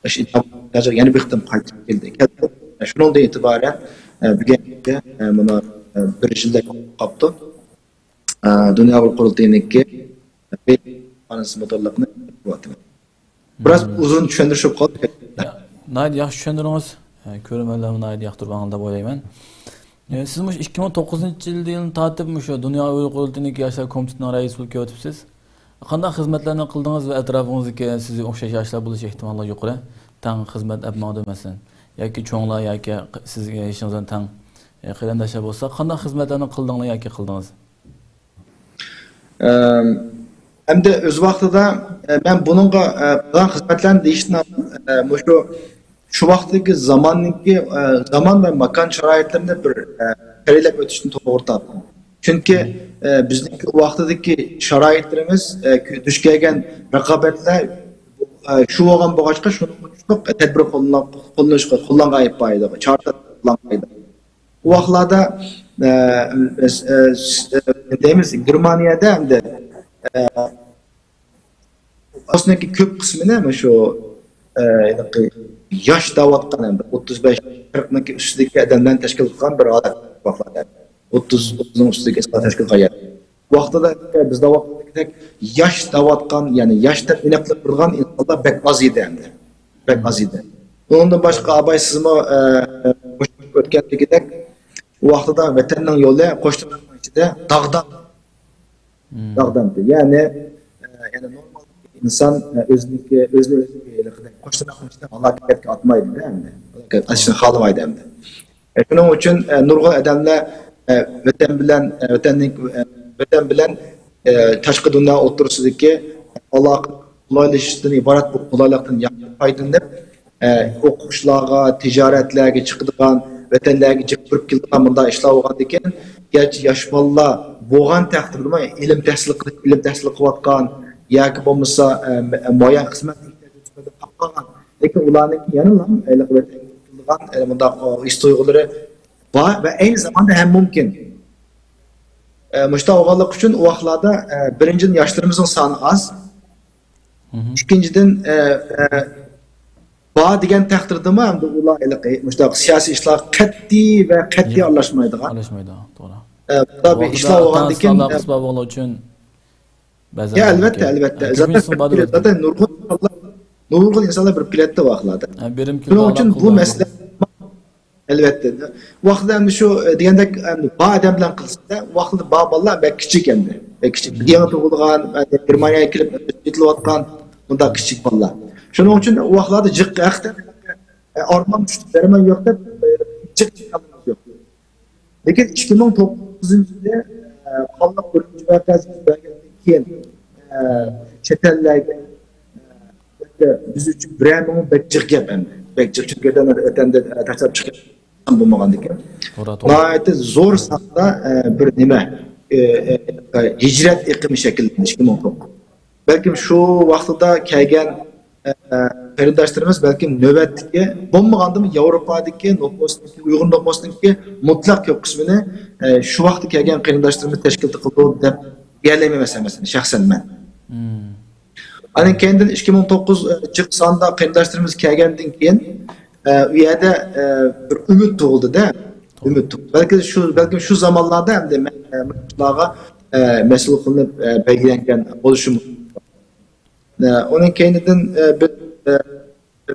ئاشۇ ئىجابىي يەنە بىر قېتىم قايتىپ كەلدى. كەلدى. شۇنىڭدىن ئېتىبارەن، ئە، بۈگۈنگىچە، ئە، مانا، ئە، بىر يىلدەك بولۇپ قاپتۇ. ئە، دۇنيا ئۇيغۇر قۇرۇلتىيىنىڭكى، ئە، بىر ئانىسى مۇدىرلىقىنى قىلىۋاتىمەن. بىراز ئۇزۇن چۈشەندۈرۈش بولۇپ قالدى. يا، ناھايىتى ياخشى چۈشەندۈردىڭىز. ئە، كۆرۈرمەنلەرمۇ ناھايىتى ياقتۇرۇپ ئاڭلىدى دەپ ئويلايمەن. ئە، سىز مۇشۇ ئىككى مىڭ توققۇزىنچى يىلدىن تارتىپ مۇشۇ دۇنيا ئۇيغۇر قۇرۇلتىيىنىڭكى ياشلار كومىتېتىنىڭ رەئىسى بولۇپ كېلىۋاتىپسىز. قانداق خىزمەتلەرنى قىلدىڭىز ۋە ئەتراپىڭىزدىكى سىزگە ئوخشاش ياشلار بولۇش ئېھتىماللىقى يۇقىرى، تەڭ خىزمەت ئەپ ماڭىدۇ مەسىلەن. ياكى چوڭلار ياكى ق-، سىزگە يېشىڭىزدىن تەڭ، ئە، قېرىنداشلار بولسا قانداق خىزمەتلەرنى قىلدىڭلار ياكى قىلدىڭىز؟ ئەم، ئەمدى ئۆز ۋاقتىدا، ئە، مەن بۇنىڭغا، ئە، قىلغان خىزمەتلەرنى دېيىشتىن ئالدىن، ئە، مۇشۇ شۇ ۋاقىتتىكى زاماننىڭكى، ئە، زامان ۋە ماكان شارائىتلىرىنى بىر، ئە، خىرەلەپ ئۆتۈشنى توغرا تاپتىم. چۈنكى، ئە، بىزنىڭكى ۋاقتىدىكى شارائىتلىرىمىز، ئە، كۆ-، دۇچ كەلگەن رىقابەتلەر، ئە، شۇ بولغان بولغاچقا، شۇنىڭغا تۇشلۇق تەدبىر قوللان-، قوللىنىشقا، قوللانغان ئىدى، چارە قوللانغان ئىدى. ئۇ ۋاقىتلاردا، ئە، ئە، ئە، دەيمىز، گېرمانىيەدە ئەمدى، ئە، ئاساسنىڭكى كۆپ قىسمىنى مۇشۇ، ئە، ھېلىقى ياش دەۋاتقان، ئەمدى ئوتتۇز بەش، قىرىقنىڭكى ئۈستىدىكى ئادەملەرنى تەشكىل قىلغان بىر ھالەت ۋاقىتلاردا. ئوتتۇز، ئوتتۇزنىڭ ئۈستىدىكى ئىنسانلار تەشكىل قىلغان يەر. ۋاقتىدا بىز دەۋاتقاندەك ياش دەۋاتقان، يەنى ياش دەپ ئېنىقلاپ تۇرىدىغان ئىنسانلار بەك ئاز ئىدى ئەمدى. بەك ئاز ئىدى. ئۇنىڭدىن باشقا ئاباي سىزمۇ، ئە، ئە، ئۆتكەندىكىدەك، ئۇ ۋاقتىدا ۋەتەننىڭ يولى قوش تىرناقنىڭ ئىچىدە داغدام. داغدامتى. يەنى، ئە، يەنى نورمال ئىنسان، ئە، ئۆزىنىڭكى، ئۆزىنى ئۆزى ھېلىقىدەك قوش تىرناقنىڭ ئىچىدە ھالاكەتكە ئاتمايدۇ ئەمدى. ھالاكەت ئاتىشنى خالىمايدۇ ئەمدى. ئە، شۇنىڭ ئۈچۈن، ئە، نۇرغۇن ئادەملەر، ئە، ۋەتەن بىلەن، ئە، ۋەتەننىڭ، ئە، ۋەتەن بىلەن، ئە، تاشقى دۇنيا ئوتتۇرىسىدىكى ئالاقە قولايلىشىشتىن ئىبارەت بۇ قولايلىقتىن ياخشى پايدىلىنىپ، ئە، ئوقۇشلارغا، تىجارەتلەرگە چىقىدىغان، ۋەتەنلەرگە جىق بېرىپ كېلىدىغان مۇنداق ئىشلار بولغاندىكىن، گەرچە ياش بالىلار بولغان تەقدىردىمۇ، ئىلىم تەھسىل قىلىپ، ئىلىم تەھسىل قىلىۋاتقان ياكى بولمىسا، ئە، مە-، مۇئەييەن خىزمەت ئېھتىياجى تۈپەيلى قاپقالغان، لېكىن ئۇلارنىڭكى يەنىلا ھېلىقى ۋەتەنگە كېتىدىغان، ئە، مۇنداق، ئۇ، ھېس تۇيغۇلىرى بار ۋە ئەينى زاماندا ھەم مۇمكىن. ئە، مۇشۇنداق بولغانلىقى ئۈچۈن ئۇ ۋاقىتلاردا، ئە، بىرىنچىدىن، ياشلىرىمىزنىڭ سانى ئاز. ئىككىنچىدىن، ئە، ئە، بار دېگەن تەقدىردىمۇ ئەمدى ئۇلار ھېلىقى مۇشۇنداق سىياسىي ئىشلارغا قەتئىي ۋە قەتئىي ئارىلاشمايدىغان. ئارىلاشمايدىغان، توغرا. ئە، بۇنداق بىر ئىشلار بولغاندىكىن، ئالاقىسى بار بولغان ئۈچۈن بەزەن يا، ئەلۋەتتە، ئەلۋەتتە. زاتەن، زاتەن نۇرغۇن ئىنسانلار، نۇرغۇن ئىنسانلار بېرىپ كېلەتتى ۋاقىتلاردا. شۇنىڭ ئۈچۈن بۇ مەسىلە ئەلۋەتتە. ۋاقتىدا ئەمدى شۇ، ئە، دېگەندەك، ئەمدى بار ئادەم بىلەن قىلسا، ۋاقتىدا بار بالىلار بەك كىچىك ئەمدى. بەك كىچىك. يېڭى تۇغۇلغان، ئە، گېرمانىيەگە كېلىپ يېتىلىۋاتقان بۇنداق كىچىك بالىلار. شۇنىڭ ئۈچۈن ئۇ ۋاقىتلاردا جىق ھەقتە، ئە، ئارمان كۈچلۈك دەرمان يوق دەپ، ئە، جىق چىققانلىقىمىز يوق. لېكىن ئىككى مىڭ توققۇزىنچى يىلى، ئە، قانلىق ئۈرۈمچى ۋەقەسى يۈز بەرگەندىن كېيىن، ئە، چەت ئەللەرگە، ئە، بىز ئۈچۈن بىرەر مىڭ بەك جىق گەپ ئەمدى. بەك جىق، چۈنكى ۋەتەندە، ۋەتەندە، ئە، تاشلاپ چىقىپ بولمىغاندىكىن. توغرا، توغرا. ناھايىتى زور ساندا، ئە، بىر نېمە، ئە، ئە، ئە، ھىجرەت ئېقىمى شەكىللەندى ئىككى مىڭ توققۇز. بەلكىم شۇ ۋاقتىدا كەلگەن، ئە، قېرىنداشلىرىمىز بەلكىم نۆۋەتتىكى، بولمىغاندىمۇ ياۋروپادىكى نوپۇسنىڭكى، ئۇيغۇر نوپۇسنىڭكى مۇتلەق كۆپ قىسمىنى، ئە، شۇ ۋاقىتتا كەلگەن قېرىنداشلىرىمىز تەشكىل قىلىدۇ دەپ دېيەلەيمەن مەسىلەن، مەسىلەن، شەخسەن مەن. ئاندىن كەينىدىن ئىككى مىڭ توققۇز جىق ساندا قېرىنداشلىرىمىز كەلگەندىن كېيىن، ئە، ئۇ يەردە، ئە، بىر ئۈمىد تۇغۇلدى-دە. ئۈمىد تۇغۇلدى. بەلكى شۇ، بەلكىم شۇ زامانلاردا ئەمدى مەن، ئە، مۇشۇلارغا، ئە، مەسئۇل قىلىنىپ، ئە، بەلگىلەنگەن بولۇشى مۇمكىن. ئە، ئۇنىڭ كەينىدىن، ئە، بىز، ئە،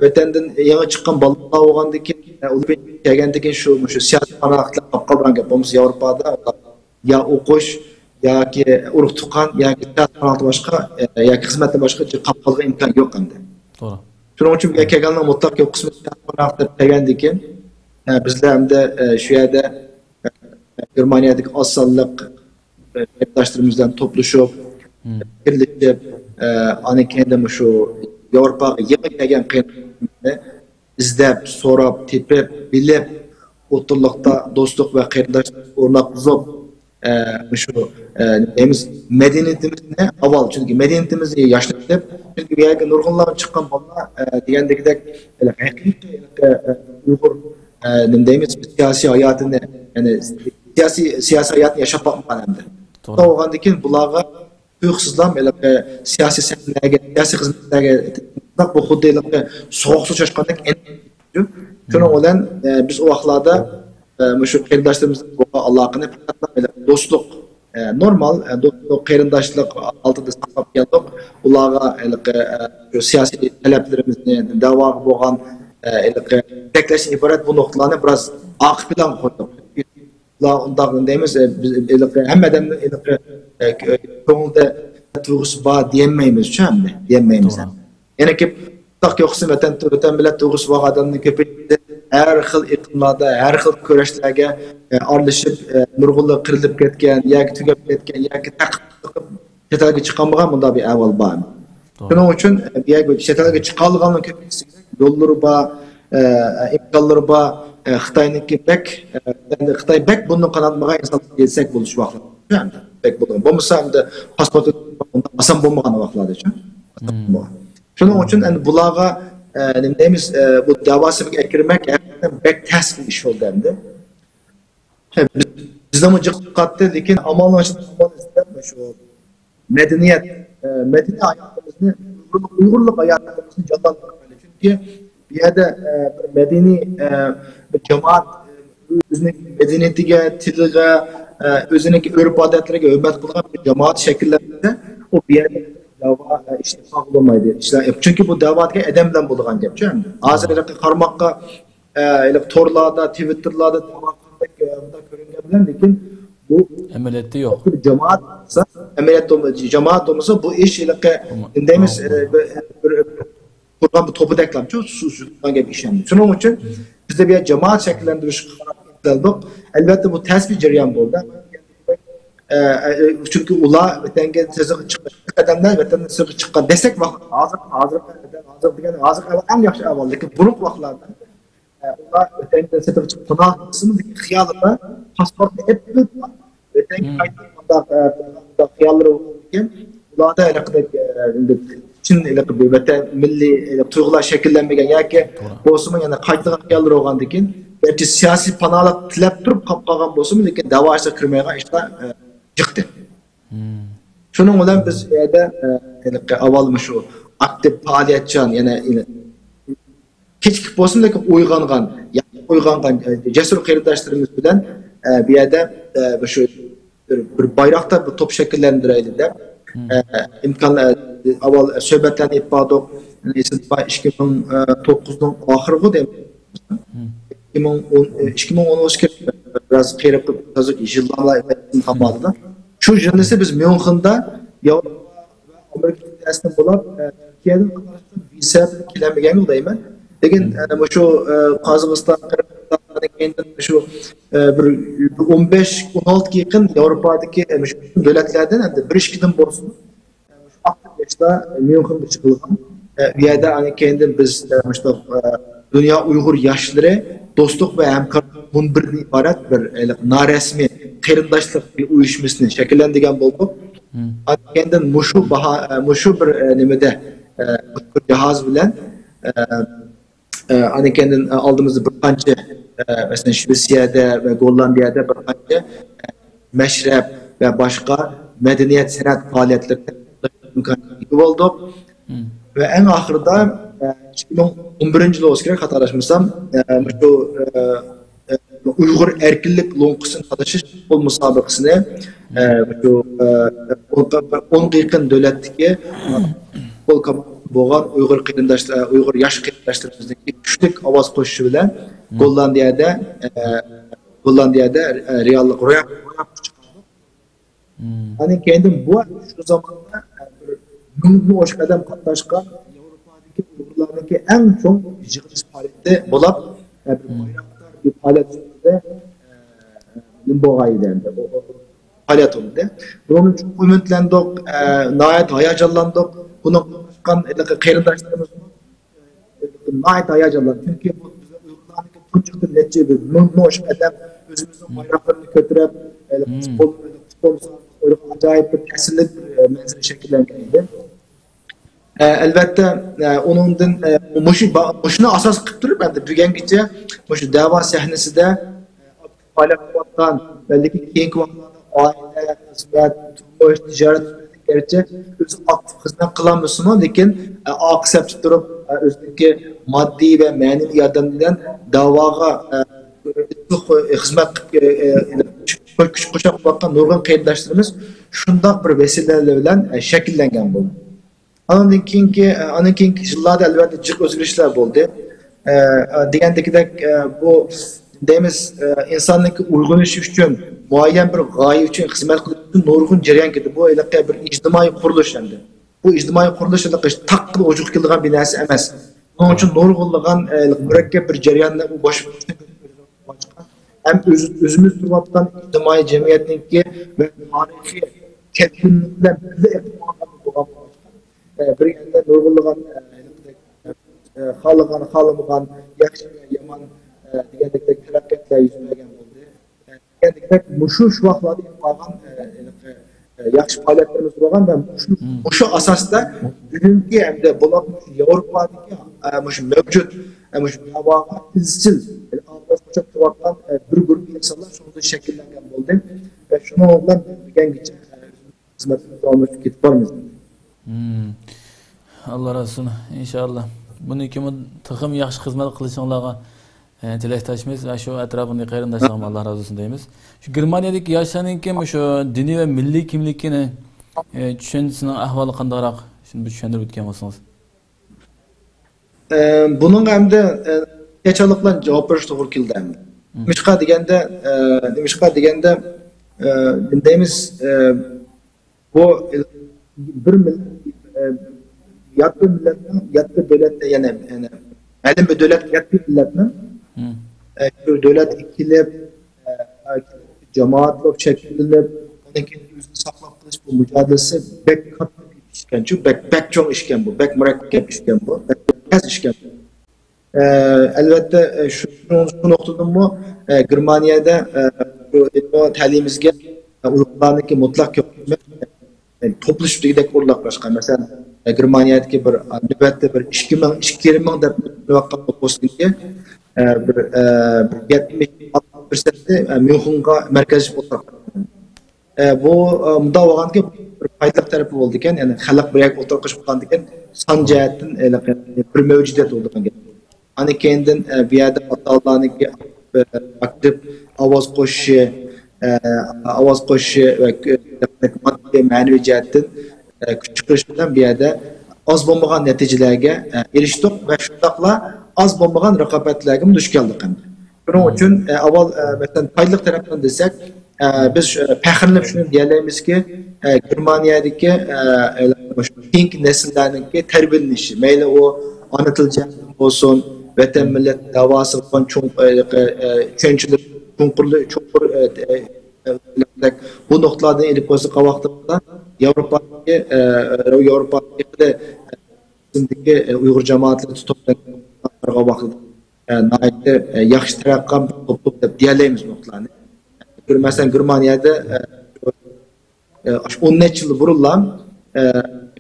ۋەتەندىن يېڭى چىققان بالىلار بولغاندىن كېيىن، ئە، ئۇلار كەلگەندىن كېيىن شۇ، مۇشۇ سىياسىي پاناھلىقلار قاپقالغان گەپ بولمىسا، ياۋروپادا يا ئوقۇش ياكى ئۇرۇق-تۇغقان ياكى سىياسىي پاناھلىقتىن باشقا، ئە، ياكى خىزمەتتىن باشقا قاپقالغان ئىمكان يوق ئەمدى. توغرا. شۇنىڭ ئۈچۈن بۇ يەرگە كەلگەنلەر مۇتلەق كۆپ قىسمى سىياسىي پاناھلىق دەپ كەلگەندىن كېيىن، ئە، بىزلەر ئەمدى، ئە، شۇ يەردە، ئە، گېرمانىيەدىكى ئاز سانلىق، ئە، قېرىنداشلىرىمىز بىلەن توپلىشىپ، پىكىرلىشىپ، ئە، ئاندىن كېيىندە مۇشۇ ياۋروپاغا يېڭى كەلگەن قېرىنداشلىرىمىزنى ئىزدەپ، سوراپ، تېپىپ، بىلىپ، ئوتتۇرىلىقتا دوستلۇق ۋە قېرىنداشلىق ئورناتقۇزۇپ، ئە، مۇشۇ، ئە، نېمە دەيمىز، مەدەنىيىتىمىزنى ئاۋۋال، چۈنكى مەدەنىيىتىمىزنى ياشنىتىپ، چۈنكى بۇ يەرگە نۇرغۇنلىغان چىققان بالىلار، ئە، دېگەندىكىدەك، ھېلىقى ھەقىقىي، ھېلىقى، ئە، ئۇيغۇر، ئە، نېمە دەيمىز، سىياسىي ھاياتىنى، يەنى سىياسىي، سىياسىي ھاياتنى ياشاپ باقمىغان ئەمدى. توغرا. شۇنداق بولغاندىن كېيىن بۇلارغا تۇيۇقسىزلا ھېلىقى سىياسىي سەھنىلەرگە، سىياسىي خىزمەتلەرگە، بۇ خۇددى ھېلىقى سوغۇق سۇ چاچقاندەك. شۇنىڭ بىلەن، ئە، بىز ئۇ ۋاقىتلاردا، ئە، مۇشۇ قېرىنداشلىرىمىز بىلەن بولغان ئالاقىنى پەقەتلا بىلەن دوستلۇق، ئە، نورمال، ئە، دوستلۇق، قېرىنداشلىق ھالىتىدە ساقلاپ كەلدۇق. ئۇلارغا ھېلىقى، ئە، شۇ سىياسىي تەلەپلىرىمىزنى، دەۋاغا بولغان، ئە، ھېلىقى يېتەكلەشتىن ئىبارەت بۇ نۇقتىلارنى بىراز ئارقا پىلانغا قويدۇق. ئۇلار ئۇنداق دەيمىز، ئە، بىز ھېلىقى ھەممە ئادەمنىڭ ھېلىقى، ئە، كۆ-، كۆڭلىدە تۇيغۇسى بار دېيەلمەيمىز، شۇ ئەمدى دېيەلمەيمىز. توغرا. يەنە كېلىپ، مۇنداق يوقسۇن ۋەتەن، ۋەتەن مىللەت تۇيغۇسى بار ئادەمنى كۆپەيتتى. ھەر خىل ئېقىملاردا، ھەر خىل كۈرەشلەرگە، ئە، ئارىلىشىپ، ئە، نۇرغۇنلىرى قىرىلىپ كەتكەن، ياكى تۈگەپ كەتكەن، ياكى تەقىپ چەت ئەلگە چىقالمىغان مۇنداق بىر ئەھۋال بار. توغرا. شۇنىڭ ئۈچۈن، ئە، بۇ يەرگە چەت ئەلگە چىقالىدىغاننىڭ كۆپىنچىسى يوللىرى بار، ئە، ئىمكانلىرى بار، ئە، خىتاينىڭكى بەك، ئە، خىتاي بەك بۇندىن قاناتمىغان ئىنسانلار دېسەك بولىدۇ شۇ ۋاقىتلاردا. بەك بولىدۇ. بولمىسا ئەمدى پاسپورت ئاسان بولمىغان ۋاقىتلاردىچۇ. شۇنىڭ ئۈچۈن ئەمدى بۇلارغا، ئە، نېمە دەيمىز، ئە، بۇ دەۋاسىمىزگە ئەكىرمەك ھەقىقەتەن بەك تەس بىر ئىش بولدى ئەمدى. بىزدىمۇ جىق قاتتى، لېكىن ئامالنىڭ ئىچىدە ئامال ئىزدەپ شۇ مەدەنىيەت، ئە، مەدەنىي ھاياتىمىزنى، ئۇيغۇرلۇق، ئۇيغۇرلۇق ھاياتىمىزنى جانلاندۇرغىلى. چۈنكى بۇ يەردە، ئە، بىر مەدەنىي، ئە، بىر جامائەت، ئە، ئۆزىنىڭ مەدەنىيىتىگە، تىلىغا، ئە، ئۆزىنىڭ ئۆرپ-ئادەتلىرىگە ھۆرمەت قىلىدىغان بىر جامائەت شەكىللەنمىسە، ئۇ بۇ يەردە دەۋا، ئە، ئىشلەپ بولمايدۇ. ئىشلار، چۈنكى بۇ دەۋا دېگەن ئادەم بىلەن بولىدىغان گەپ-چۇ ئەمدى. ھازىر ھېلىقى قارىماققا، ئە، ھېلىقى تورلاردا، تىۋىتتېرلاردا دەۋا قىلغاندەك، ئە، مۇنداق كۆرۈنگەن بىلەن، لېكىن بۇ، ئەمەلىيەتتە يوق. جامائەت بولمىسا، ئەمەلىيەتتە بولما-، جامائەت بولمىسا، بۇ ئىش ھېلىقى، بۇ، نېمە دەيمىز، بۇ، ئە، بىر، بىر، بىر قۇرغان بىر توپىدەكلامچۇ، سۇ سۈزۈلگەن گەپ ئىش ئەمدى. شۇنىڭ ئۈچۈن بىزدە بۇ يەر جامائەت شەكىللەندۈرۈشكە قاراپ ئىنتىلدۇق. ئەلۋەتتە، بۇ تەس بىر جەريان بولدى. ئە، ئە، چۈنكى ئۇلار ۋەتەنگە سىرتىغا چىققان، ئادەملەر ۋەتەندىن سىرتقا چىققان دېسەك، ۋاقىت ھازىر، ھازىرقى، ھازىر دېگەن، ھازىرقى ئەھۋال ئەڭ ياخشى ئەھۋال. لېكىن بۇرۇنقى ۋاقىتلاردا، ئە، ئۇلار ۋەتەنگە سىرتقا چىقىپ پاناھ تېپىشىمىز خىيالىدا پاسپورتنى ئېلىپ، ۋەتەنگە قايتىپ، مۇنداق، ئە، مۇنداق خىياللىرى بولغاندىكىن، ئۇلاردا ھېلىقىدەك، ئە، ئېنى چىن ھېلىقى بىر ۋەتەن، مىللىي ھېلىقى تۇيغۇلار شەكىللەنمىگەن ياكى بولسىمۇ يەنە قايتىدىغان خىياللىرى بولغاندىكىن، گەرچە سىياسىي پاناھلىق تىلەپ تۇرۇپ قاپقالغان بولسىمۇ، لېكىن دەۋا ئىشىغا كىرمەيدىغان ئىشلار، ئە، جىقتى. شۇنىڭ بىلەن بىز ئۇ يەردە، ئە، ھېلىقى ئاۋۋال مۇشۇ ئاكتىپ پائالىيەتچان، يەنە، يەنە كېچىكىپ بولسىمۇ، لېكىن ئويغانغان، ياخشى ئويغانغان، ئە، جەسۇر قېرىنداشلىرىمىز بىلەن، ئە، بۇ يەردە، ئە، مۇشۇ بىر، بىر بايراقتا بىر توپ شەكىللەندۈرەيلى دەپ، ئە، ئىمكان، ئە، ئاۋۋال سۆھبەتلەرنى ئېلىپ باردۇق. ئىككى مىڭ توققۇزنىڭ ئاخىرىغۇ دەيمەن. ئىككى مىڭ ئون، ئىككى مىڭ ئون ئىككى، بىراز قېرىپ، تازا يىللارلا قالمىدى. شۇ يىلنىسى بىز ميۇنخېندا ياۋروپا ۋە ئامېرىكا تەسىرىدىن بولاپ، تۈركىيەدىن قاتناشقان ۋىزا كېلەلمىگەن دەيمەن. لېكىن مۇشۇ قازاقىستان، قىرغىزىستان، كېيىن مۇشۇ بىر ئون بەش، ئون ئالتىگە يېقىن ياۋروپادىكى مۇشۇ دۆلەتلەردىن، ئەمدى بىر ئىككىدىن بولسۇن، ئاكتىپ ياشلار ميۇنخېنغا چىقىلغان. ئۇ يەردە ئانا كېيىندىن بىز مۇشۇ دۇنيا ئۇيغۇر ياشلىرى دوستلۇق ۋە ھەمكارلىق مۇنبىرىدىن ئىبارەت بىر نارەسمىي قېرىنداشلىق بىر ئۇيۇشمىسىنى شەكىللەندۈرگەن بولدۇق. ئانا كېيىندىن مۇشۇ باھا، مۇشۇ بىر نېمىدە، مۇشۇ بىر جاھاز بىلەن ئانا كېيىندىن ئالدىمىزدا بىر قانچە، مەسىلەن، شىۋېتسىيەدە ۋە گوللاندىيەدە بىر قانچە مەشرەپ ۋە باشقا مەدەنىيەت، سەنئەت پائالىيەتلىرىدە ئىمكانىيەتكە ئىگە بولدۇق. ۋە ئەڭ ئاخىرىدا، ئىككى مىڭ ئون بىرىنچى يىلى بولسا كېرەك، خاتالاشمىسام، مۇشۇ ئۇيغۇر ئەركىنلىك لوڭقىسىنى تالىشىش پۇتبول مۇسابىقىسىنى، مۇشۇ ئونغا يېقىن دۆلەتتىكى پۇتبول كوماندىسى بولغان ئۇيغۇر قېرىنداشلار، ئۇيغۇر ياش قېرىنداشلىرىمىزنىڭكى كۈچلۈك ئاۋاز قوشۇشى بىلەن گوللاندىيەدە، گوللاندىيەدە رېئاللىق روياپقا چىقاردۇق. ئاندىن كېيىندىن بۇ شۇ زاماندا بىر مىڭدىن ئوشۇق ئادەم قاتناشقان ياۋروپادىكى ئۇيغۇرلارنىڭكى ئەڭ چوڭ يىغىلىش پائالىيىتى بولۇپ، بىر بايرامدار بىر پائالىيەت سۈپىتىدە نېمە بولغان ئىدى ئەمدى. ئۇ، ئۇ پائالىيەت بولدى. بۇنىڭدىن چوڭقۇر ئۈمىدلەندۇق، ناھايىتى ھاياجانلاندۇق. بۇنىڭغا قاتناشقان ھېلىقى قېرىنداشلىرىمىزمۇ ناھايىتى ھاياجانلاندى. چۈنكى بۇ بىزنىڭ ئۇيغۇرلارنىڭكى تۇنجۇقتىن نەچچە بىر مىڭدىن ئوشۇق ئادەم ئۆزىمىزنىڭ بايراقلىرىنى كۆتۈرۈپ، ھېلىقى پۇتبول، پۇتبول مۇسابىقىسى ئوينىغان ئاجايىپ بىر تەسىرلىك بىر مەنزىرە شەكىللەنگەن ئىدى. ئەلۋەتتە، ئۇنىڭدىن، مۇشۇ، مۇشۇنى ئاساس قىلىپ تۇرۇپ، ئەمدى بۈگۈنگىچە مۇشۇ دەۋا سەھنىسىدە پائالىيەت قىلىۋاتقان ۋە لېكىن كېيىنكى ۋاقىتلاردا ئائىلە، خىزمەت، تۇرمۇش، تىجارەت سۈپىتىدە گەرچە ئۆزى ئاكتىپ خىزمەت قىلالمىسىمۇ، لېكىن ئارقا سەپتە تۇرۇپ، ئۆزىنىڭكى ماددىي ۋە مەنىۋى ياردەم بىلەن دەۋاغا خىزمەت قىلىپ، كۈچ قوشاق قىلىۋاتقان نۇرغۇن قېرىنداشلىرىمىز شۇنداق بىر ۋەسىلىلەر بىلەن شەكىللەنگەن بولدى. ئانىڭدىن كېيىنكى، ئانىڭ كېيىنكى يىللاردا ئەلۋەتتە جىق ئۆزگىرىشلەر بولدى. ئە، دېگەندىكىدەك، ئە، بۇ دەيمىز، ئە، ئىنساننىڭكى ئويغىنىشى ئۈچۈن، مۇئەييەن بىر غايە ئۈچۈن خىزمەت قىلىش ئۈچۈن نۇرغۇن جەريان كېتىدۇ. بۇ ھېلىقى بىر ئىجتىمائىي قۇرۇلۇش ئەمدى. بۇ ئىجتىمائىي قۇرۇلۇش ھېلىقى تاققىلا ئوجۇققا كېلىدىغان بىر نەرسە ئەمەس. بۇنىڭ ئۈچۈن نۇرغۇنلىغان، ئە، مۇرەككەپ بىر جەرياننى ئۇ باشقۇرۇشنى ھەم ئۆز-، ئۆزىمىز تۇرۇۋاتقان ئىجتىمائىي جەمئىيەتنىڭكى ۋە تارىخىي كەتكۈنلۈك بىلەن بىللە ئېقىپ ماڭغان بولغان بولغاچقا، ئە، بىر يەردە نۇرغۇنلىغان، ئە، ئە، خالىغان، خالىمىغان، ياخشى ۋە يامان، ئە، دېگەندەك تەرەققىياتلار يۈز بەرگەن بولدى. ئە، دېگەندەك مۇشۇ، شۇ ۋاقىتلاردا ئېلىپ بارغان، ئە، ئە، ياخشى پائالىيەتلىرىمىز بولغان ۋە مۇشۇ، مۇشۇ ئاساستا بۈگۈنكى ھەمدە بولۇپ مۇشۇ ياۋروپادىكى، ئە، مۇشۇ مەۋجۇت، ئە، مۇشۇ دەۋاغا ئىزچىل، ئە، ئاۋاز قوشۇپ تۇرۇۋاتقان، ئە، بىر گۇرۇپپا ئىنسانلار شۇنىڭدىن شەكىللەنگەن بولدى. ۋە شۇنىڭ بىلەن بۈگۈنگىچە، ئە، خىزمەتنى داۋاملاشتۇرۇپ كېتىپ بارىمىز. مم. ئاللا رازى بولسۇن، ئىنشائاللا. بۇندىن كېيىنمۇ تېخىمۇ ياخشى خىزمەت قىلىشىڭلارغا، ئە، تىلەكداشمىز ۋە شۇ ئەتراپىدىكى قېرىنداشلارغىمۇ ئاللا رازى بولسۇن دەيمىز. شۇ گېرمانىيەدىكى ياشلارنىڭكى مۇشۇ دىنىي ۋە مىللىي كىملىكىنى، ئە، چۈشەنچىسىنىڭ ئەھۋالى قانداقراق؟ شۇنى بىر چۈشەندۈرۈپ ئۆتكەن بولسىڭىز. ئە، بۇنىڭغا ئەمدى، ئە، قاچانلىق بىلەن جاۋاب بېرىش توغرا كېلىدۇ ئەمدى. مم. نېمىشقا دېگەندە، ئە، نېمىشقا دېگەندە، ئە، دەيمىز، ئە، بۇ بىر مىللەت، ئە، يات بىر مىللەتنىڭ، يات بىر دۆلەتتە، يەنى، يەنى مەلۇم بىر دۆلەتكە يات بىر مىللەتنىڭ، مم. ئە، شۇ دۆلەتكە كېلىپ، ئە، جامائەت بولۇپ شەكىللىنىپ، ئۇنىڭ كېيىن ئۆزىنى ساقلاپ قېلىش بۇ مۇجادىلىسى بەك كاتتا بىر ئىش ئىكەنچۇ، بەك، بەك چوڭ ئىش ئىكەن بۇ، بەك مۇرەككەپ ئىش ئىكەن بۇ، بەك تەس ئىش ئىكەن بۇ. ئە، ئەلۋەتتە، ئە، شۇ، شۇ، شۇ نۇقتىدىنمۇ، ئە، گېرمانىيەدە، ئە، بۇ ئىلمىي تەلىيىمىزگە، ئە، ئۇيغۇرلارنىڭكى مۇتلەق كۆپىنچىسى، ئە، توپلىشىپ دېگۈدەك ئورۇنلاشقان. مەسىلەن، ئە، گېرمانىيەدىكى بىر، ئە، نۆۋەتتە بىر ئىككى مىڭ، ئىككى يېرىم مىڭ دەپ نېمىۋاتقان ئوقۇغۇچىنىڭكى، ئە، بىر، ئە، بىر يەتمىش ئالتە پىرسەنتى، ئە، ميۇنخېنغا مەركەزلىشىپ ئولتۇرغان. ئە، بۇ، ئە، مۇنداق بولغاندىكىن بىر پايدىلىق تەرىپى بولىدىكەن، يەنى خەلق بىر يەرگە ئولتۇرۇپ قېلىشقاندىكىن سان جەھەتتىن، ئە، بىر مەۋجۇدىيەت بولىدىغان گەپ. ئاندىن كېيىندىن، ئە، بۇ يەردە ئاتا-ئانىلارنىڭكى، ئە، ئاكتىپ ئاۋاز قوشۇشى، ئە، ئاۋاز قوشۇشى ۋە ماددىي، مەنىۋى جەھەتتىن، ئە، كۈچ چىقىرىش بىلەن بۇ يەردە ئاز بولمىغان نەتىجىلەرگە، ئە، ئېرىشتۇق ۋە شۇنداقلا ئاز بولمىغان رىقابەتلەرگىمۇ دۇچ كەلدۇق ئەمدى. شۇنىڭ ئۈچۈن، ئە، ئاۋۋال، ئە، مەسىلەن، پايدىلىق تەرەپتىن دېسەك، ئە، بىز، ئە، پەخىرلىنىپ شۇنى دېيەلەيمىزكى، ئە، گېرمانىيەدىكى، ئە، ئە، مۇشۇ كېيىنكى نەسىللەرنىڭكى تەربىيەلىنىشى، مەيلى ئۇ ئانا تىل جەھەتتىن بولسۇن، ۋەتەن مىللەت داۋاسىغا بولغان چوڭ، ئە، ئە، چۈشەنچىلىك چوڭقۇرلۇ-، چوڭقۇر، ئە، ئە، ئە، بۇ نۇقتىلاردىن ئېلىپ قويساق ۋاقتىدا ياۋروپادىكى، ئە، ياۋروپادىكى، ئە، ئۇيغۇر جامائەتلىرى تۇتۇپ قارىغان ۋاقتىدا، ئە، ناھايىتى، ئە، ياخشى تەرەققىي قىلغان بىر توپلۇق دەپ دېيەلەيمىز نۇقتىلارنى. مەسىلەن، گېرمانىيەدە، ئە، ئە، ئاشۇ ئون نەچچە يىل بۇرۇنلا، ئە،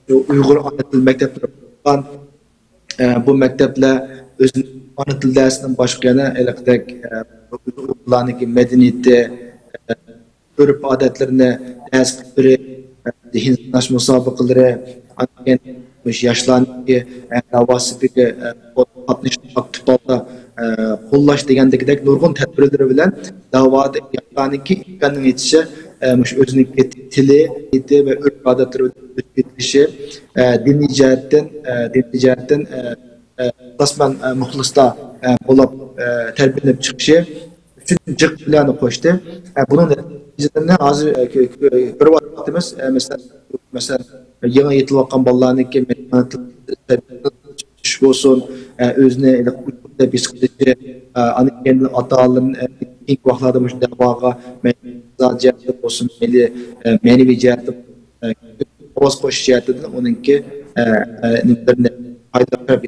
شۇ ئۇيغۇر ئانا تىل مەكتەپلىرى قۇرۇلغان. ئە، بۇ مەكتەپلەر ئۆزىنىڭ ئانا تىل دەرسىدىن باشقا يەنە ھېلىقىدەك، ئە، ئۇيغۇرلارنىڭكى مەدەنىيىتى، ئە، ئۆرپ-ئادەتلىرىنى دەرس قىلىپ بېرىپ، ئە، دېھىن سىناش مۇسابىقىلىرى، ئاندىن كېيىن مۇشۇ ياشلارنىڭكى، ئە، داۋاسىدىكى، ئە، قاتنىشىشىنى ئاكتىپ ھالدا، ئە، قوللاش دېگەندىكىدەك نۇرغۇن تەدبىرلىرى بىلەن داۋادا ياشلارنىڭكى ئىمكاننىڭ يېتىشىچە، ئە، مۇشۇ ئۆزىنىڭكى تىلى، ئېدىتى ۋە ئۆرپ-ئادەتلىرى ئۆزگەرتىلىشى، ئە، دىنىي جەھەتتىن، ئە، دىنىي جەھەتتىن، ئە، ئە، ئىخلاسمەن، ئە، مۇخلىسلار، ئە، بولۇپ، ئە، تەربىيەلىنىپ چىقىشى ئۈچۈن جىق پۇللارنى قوشتى. ئە، بۇنىڭ نەتىجىلىرىنى ھازىر، ئە، كۆ-، كۆ-، كۆرۈۋاتىمىز. ئە، مەسىلەن، مەسىلەن، يېڭى يېتىلىۋاتقان بالىلارنىڭكى مەدەنىيەت بولسۇن، ئە، ئۆزىنى ئۇيغۇر دەپ ھېس قىلىشى، ئە، ئاندىن كېيىن ئاتا-ئانىلىرىنى، ئە، كېيىنكى ۋاقىتلاردا مۇشۇ دەۋاغا مەيلى ئىقتىسادىي جەھەتتىن بولسۇن، مەيلى، ئە، مەنىۋى جەھەتتىن، ئە، ئاۋاز قوشۇش جەھەتتىن ئۇنىڭكى، ئە، ئە، نېمىلىرىنى پايدىلىق تەرەپ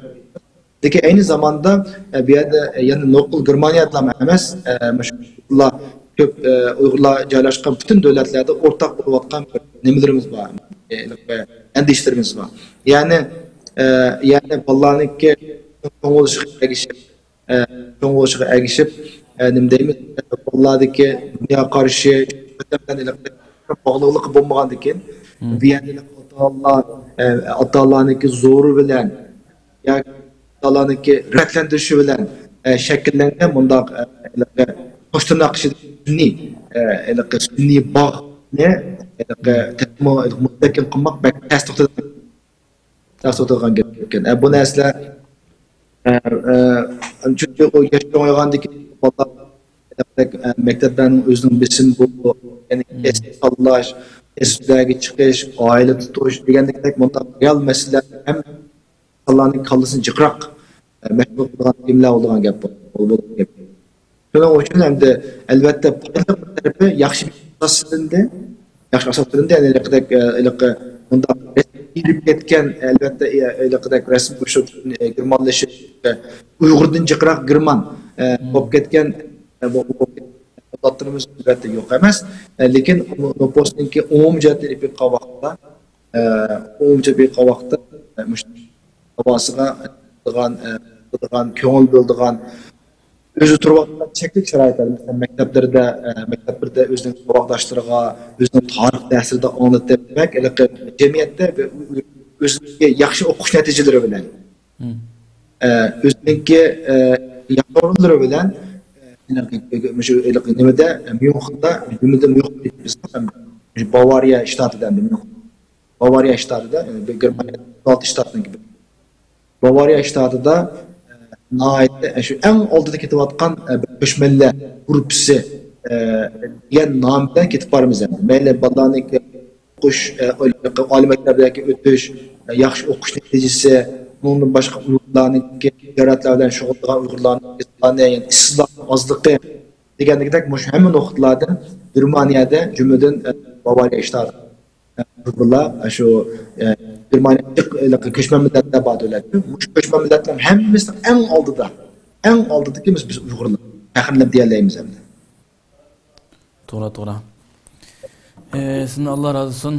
لېكىن ئەينى زاماندا، ئە، بۇ يەردە، ئە، يەنە نوقۇل گېرمانىيەدىلا ئەمەس، ئە، مۇشۇ كۆپ، ئە، ئۇيغۇرلار جايلاشقان پۈتۈن دۆلەتلەردە ئورتاق بولۇۋاتقان بىر نېمىلىرىمىز بار، ئە، ئەندىشىلىرىمىز بار. يەنى، ئە، يەنى بالىلارنىڭكى چوڭ بولۇشىغا ئەگىشىپ، ئە، چوڭ بولۇشىغا ئەگىشىپ، ئە، نېمە دەيمىز، ئە، بالىلاردىكى دۇنيا قارىشى، باغلىقلىقى بولمىغاندىكىن، بۇ يەردە ئاتا-ئانىلار، ئە، ئاتا-ئانىلارنىڭكى زورى بىلەن، ياكى ئۇلارنىڭكى رىغبەتلەندۈرۈشى بىلەن، ئە، شەكىللەنگەن مۇنداق، ئە، ھېلىقى قوش تىرناق ئىچىدە سۈنئىي، ئە، ھېلىقى سۈنئىي باغنى، ھېلىقى تېخىمۇ ھېلىقى مۇستەھكەم قىلماق بەك تەس توختىدىغان، تەس توختىدىغان گەپ ئىكەن. ئە، بۇ نەرسىلەر، ئە، ئە، چۈنكى ئۇ ياش چوڭايغاندىكىن بالىلار، ھېلىقىدەك، ئە، مەكتەپلەرنىڭ ئۆزىنىڭ بېسىمى بولىدۇ، يەنى كەسىپ تاللاش، كەسىپلەرگە چىقىش، ئائىلە تۇتۇش دېگەندەك مۇنداق رېئال مەسىلىلەر ھەم ئىنسانلارنىڭ كاللىسىنى جىقراق، ئە، مەشغۇل قىلىدىغان نېمىلەر بولىدىغان گەپ بۇ. بۇ، بۇ گەپ. شۇنىڭ ئۈچۈن ئەمدى، ئەلۋەتتە، پايدىلىق بىر تەرىپى ياخشى بىر ئاساس سېلىندى. ياخشى ئاساس سېلىندى. يەنى ھېلىقىدەك، ئە، ھېلىقى مۇنداق ئېلىپ كەتكەن، ئەلۋەتتە، ئە، ھېلىقىدەك رەسمىي بوشلۇق، ئە، گېرمانلىشىپ، ئە، ئۇيغۇردىن جىقراق گېرمان، ئە، بولۇپ كەتكەن، ئە، بولۇپ كەتكەن ئەۋلادلىرىمىز ئەلۋەتتە يوق ئەمەس. ئە، لېكىن نوپۇسنىڭكى ئومۇمىي جەھەتتىن ئېلىپ باققان ۋاقىتتا، ئە، ئومۇمىي جەھەتتىن ئېلىپ باققان ۋاقىتتا، ئە، مۇشۇ ھاۋاسىغا قىلىدىغان، ئە، قىلىدىغان، كۆڭۈل بۆلىدىغان، ئۆزى تۇرۇۋاتقان چەكلىك شارائىتلار، مەسىلەن، مەكتەپلىرىدە، ئە، مەكتەپلىرىدە ئۆزىنىڭ ساۋاقداشلىرىغا، ئۆزىنىڭ تارىخ دەرسلىرىدە ئاڭلىتىپ، دېمەك، ھېلىقى جەمئىيەتتە بىر ئۆزىنىڭكى ياخشى ئوقۇش نەتىجىلىرى بىلەن، ئە، ئۆزىنىڭكى، ئە، ياخشى ئورۇنلىرى بىلەن، ئە، مۇشۇ ھېلىقى نېمىدە، ميۇنخېندا، نېمىدە ميۇنخېن، بىز بۇ باۋارىيە شتاتىدا، ميۇنخېن. باۋارىيە شتاتىدا، يەنى بىر گېرمانىيە ئون ئالتە شتاتنىڭكى بىرى. باۋارىيە شتاتىدا، ئە، ناھايىتى، ئە، شۇ ئەڭ ئالدىدا كېتىۋاتقان، ئە، بىر كۆچمەنلەر گۇرۇپپىسى، ئە، دېگەن نام بىلەن كېتىپ بارىمىز ئەمدى. مەيلى بالىلارنىڭكى ئوقۇش، ئە، ئالىي مەكتەپلەرگە ئۆتۈش، ئە، ياخشى ئوقۇش نەتىجىسى، ئۇنىڭدىن باشقا ئۇيغۇرلارنىڭكى تىجارەتلەر بىلەن شۇغۇللانغان ئۇيغۇرلارنىڭ، يەنى ئىشسىزلارنىڭ ئازلىقى دېگەندەك، مۇشۇ ھەممە نۇقتىلاردىن گېرمانىيەدە، جۈملىدىن، ئە، باۋارىيە شتاتى. بۇلار شۇ، ئە، گېرمانىيە جىق ھېلىقى كۆچمەن مىللەتلەر بار دۆلەت. مۇشۇ كۆچمەن مىللەتلەرنىڭ ھەممىسىنىڭ ئەڭ ئالدىدا، ئەڭ ئالدىدىكى بىز، بىز ئۇيغۇرلار. پەخىرلىنىپ دېيەلەيمىز ئەمدى. توغرا، توغرا. ئە، سىزدىن ئاللا رازى بولسۇن.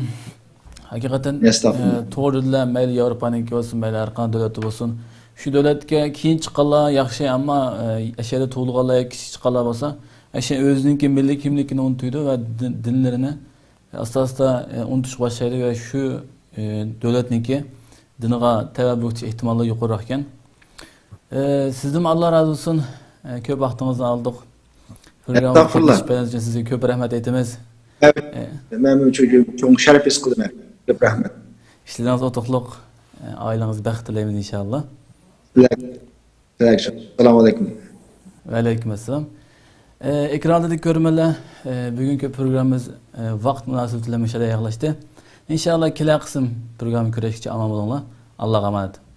ھەقىقەتەن، ئەستەغپۇرۇللا. ئە، توغرا دېدىلەر، مەيلى ياۋروپانىڭكى بولسۇن، مەيلى ھەر قانداق دۆلەتتە بولسۇن. شۇ دۆلەتكە كېيىن چىققانلار ياخشى، ئەمما، ئە، ئەشەدە تۇغۇلغانلار ياكى كىچىك چىققانلار بولسا، ئەشە ئۆزىنىڭكى مىللىي كىملىكىنى ئۇنتۇيدۇ ۋە دىن-، دىنلىرىنى ئاستا-ئاستا، ئە، ئۇنتۇشقا باشلايدۇ ۋە شۇ، ئە، دۆلەتنىڭكى دىنىغا تەۋە بولۇش ئېھتىماللىقى يۇقىرىراق ئىكەن. ئە، سىزدىن ئاللا رازى بولسۇن. ئە، كۆپ ۋاقتىڭىزنى ئالدۇق. پروگراممىغا ئەستەغپۇرۇللا. قاتنىشىپ بەرگىنىڭىز ئۈچۈن سىزگە كۆپ رەھمەت ئېيتىمىز. ئە، مەنمۇ چوڭ، چوڭ شەرەپ ھېس قىلىمەن. كۆپ رەھمەت. ئىشلىرىڭىز ئۇتۇقلۇق، ئە، ئائىلىڭىزگە بەخت تىلەيمىز ئىنشاللا. تىلەك، تىلەك. ئەسسالامۇ ئەلەيكۇم. ۋەئەلەيكۇم ئەسسالام. ئېكران ئالدىدىكى كۆرۈرمەنلەر، بۈگۈنكى پروگراممىمىز ۋاقىت مۇناسىۋىتى بىلەن مۇشۇ يەردە ئاياغلاشتى. ئىنشائاللا كېلەر قىسىم پروگرامما كۆرۈشكىچە ئامان بولۇڭلار. ئاللاغا ئامانەت.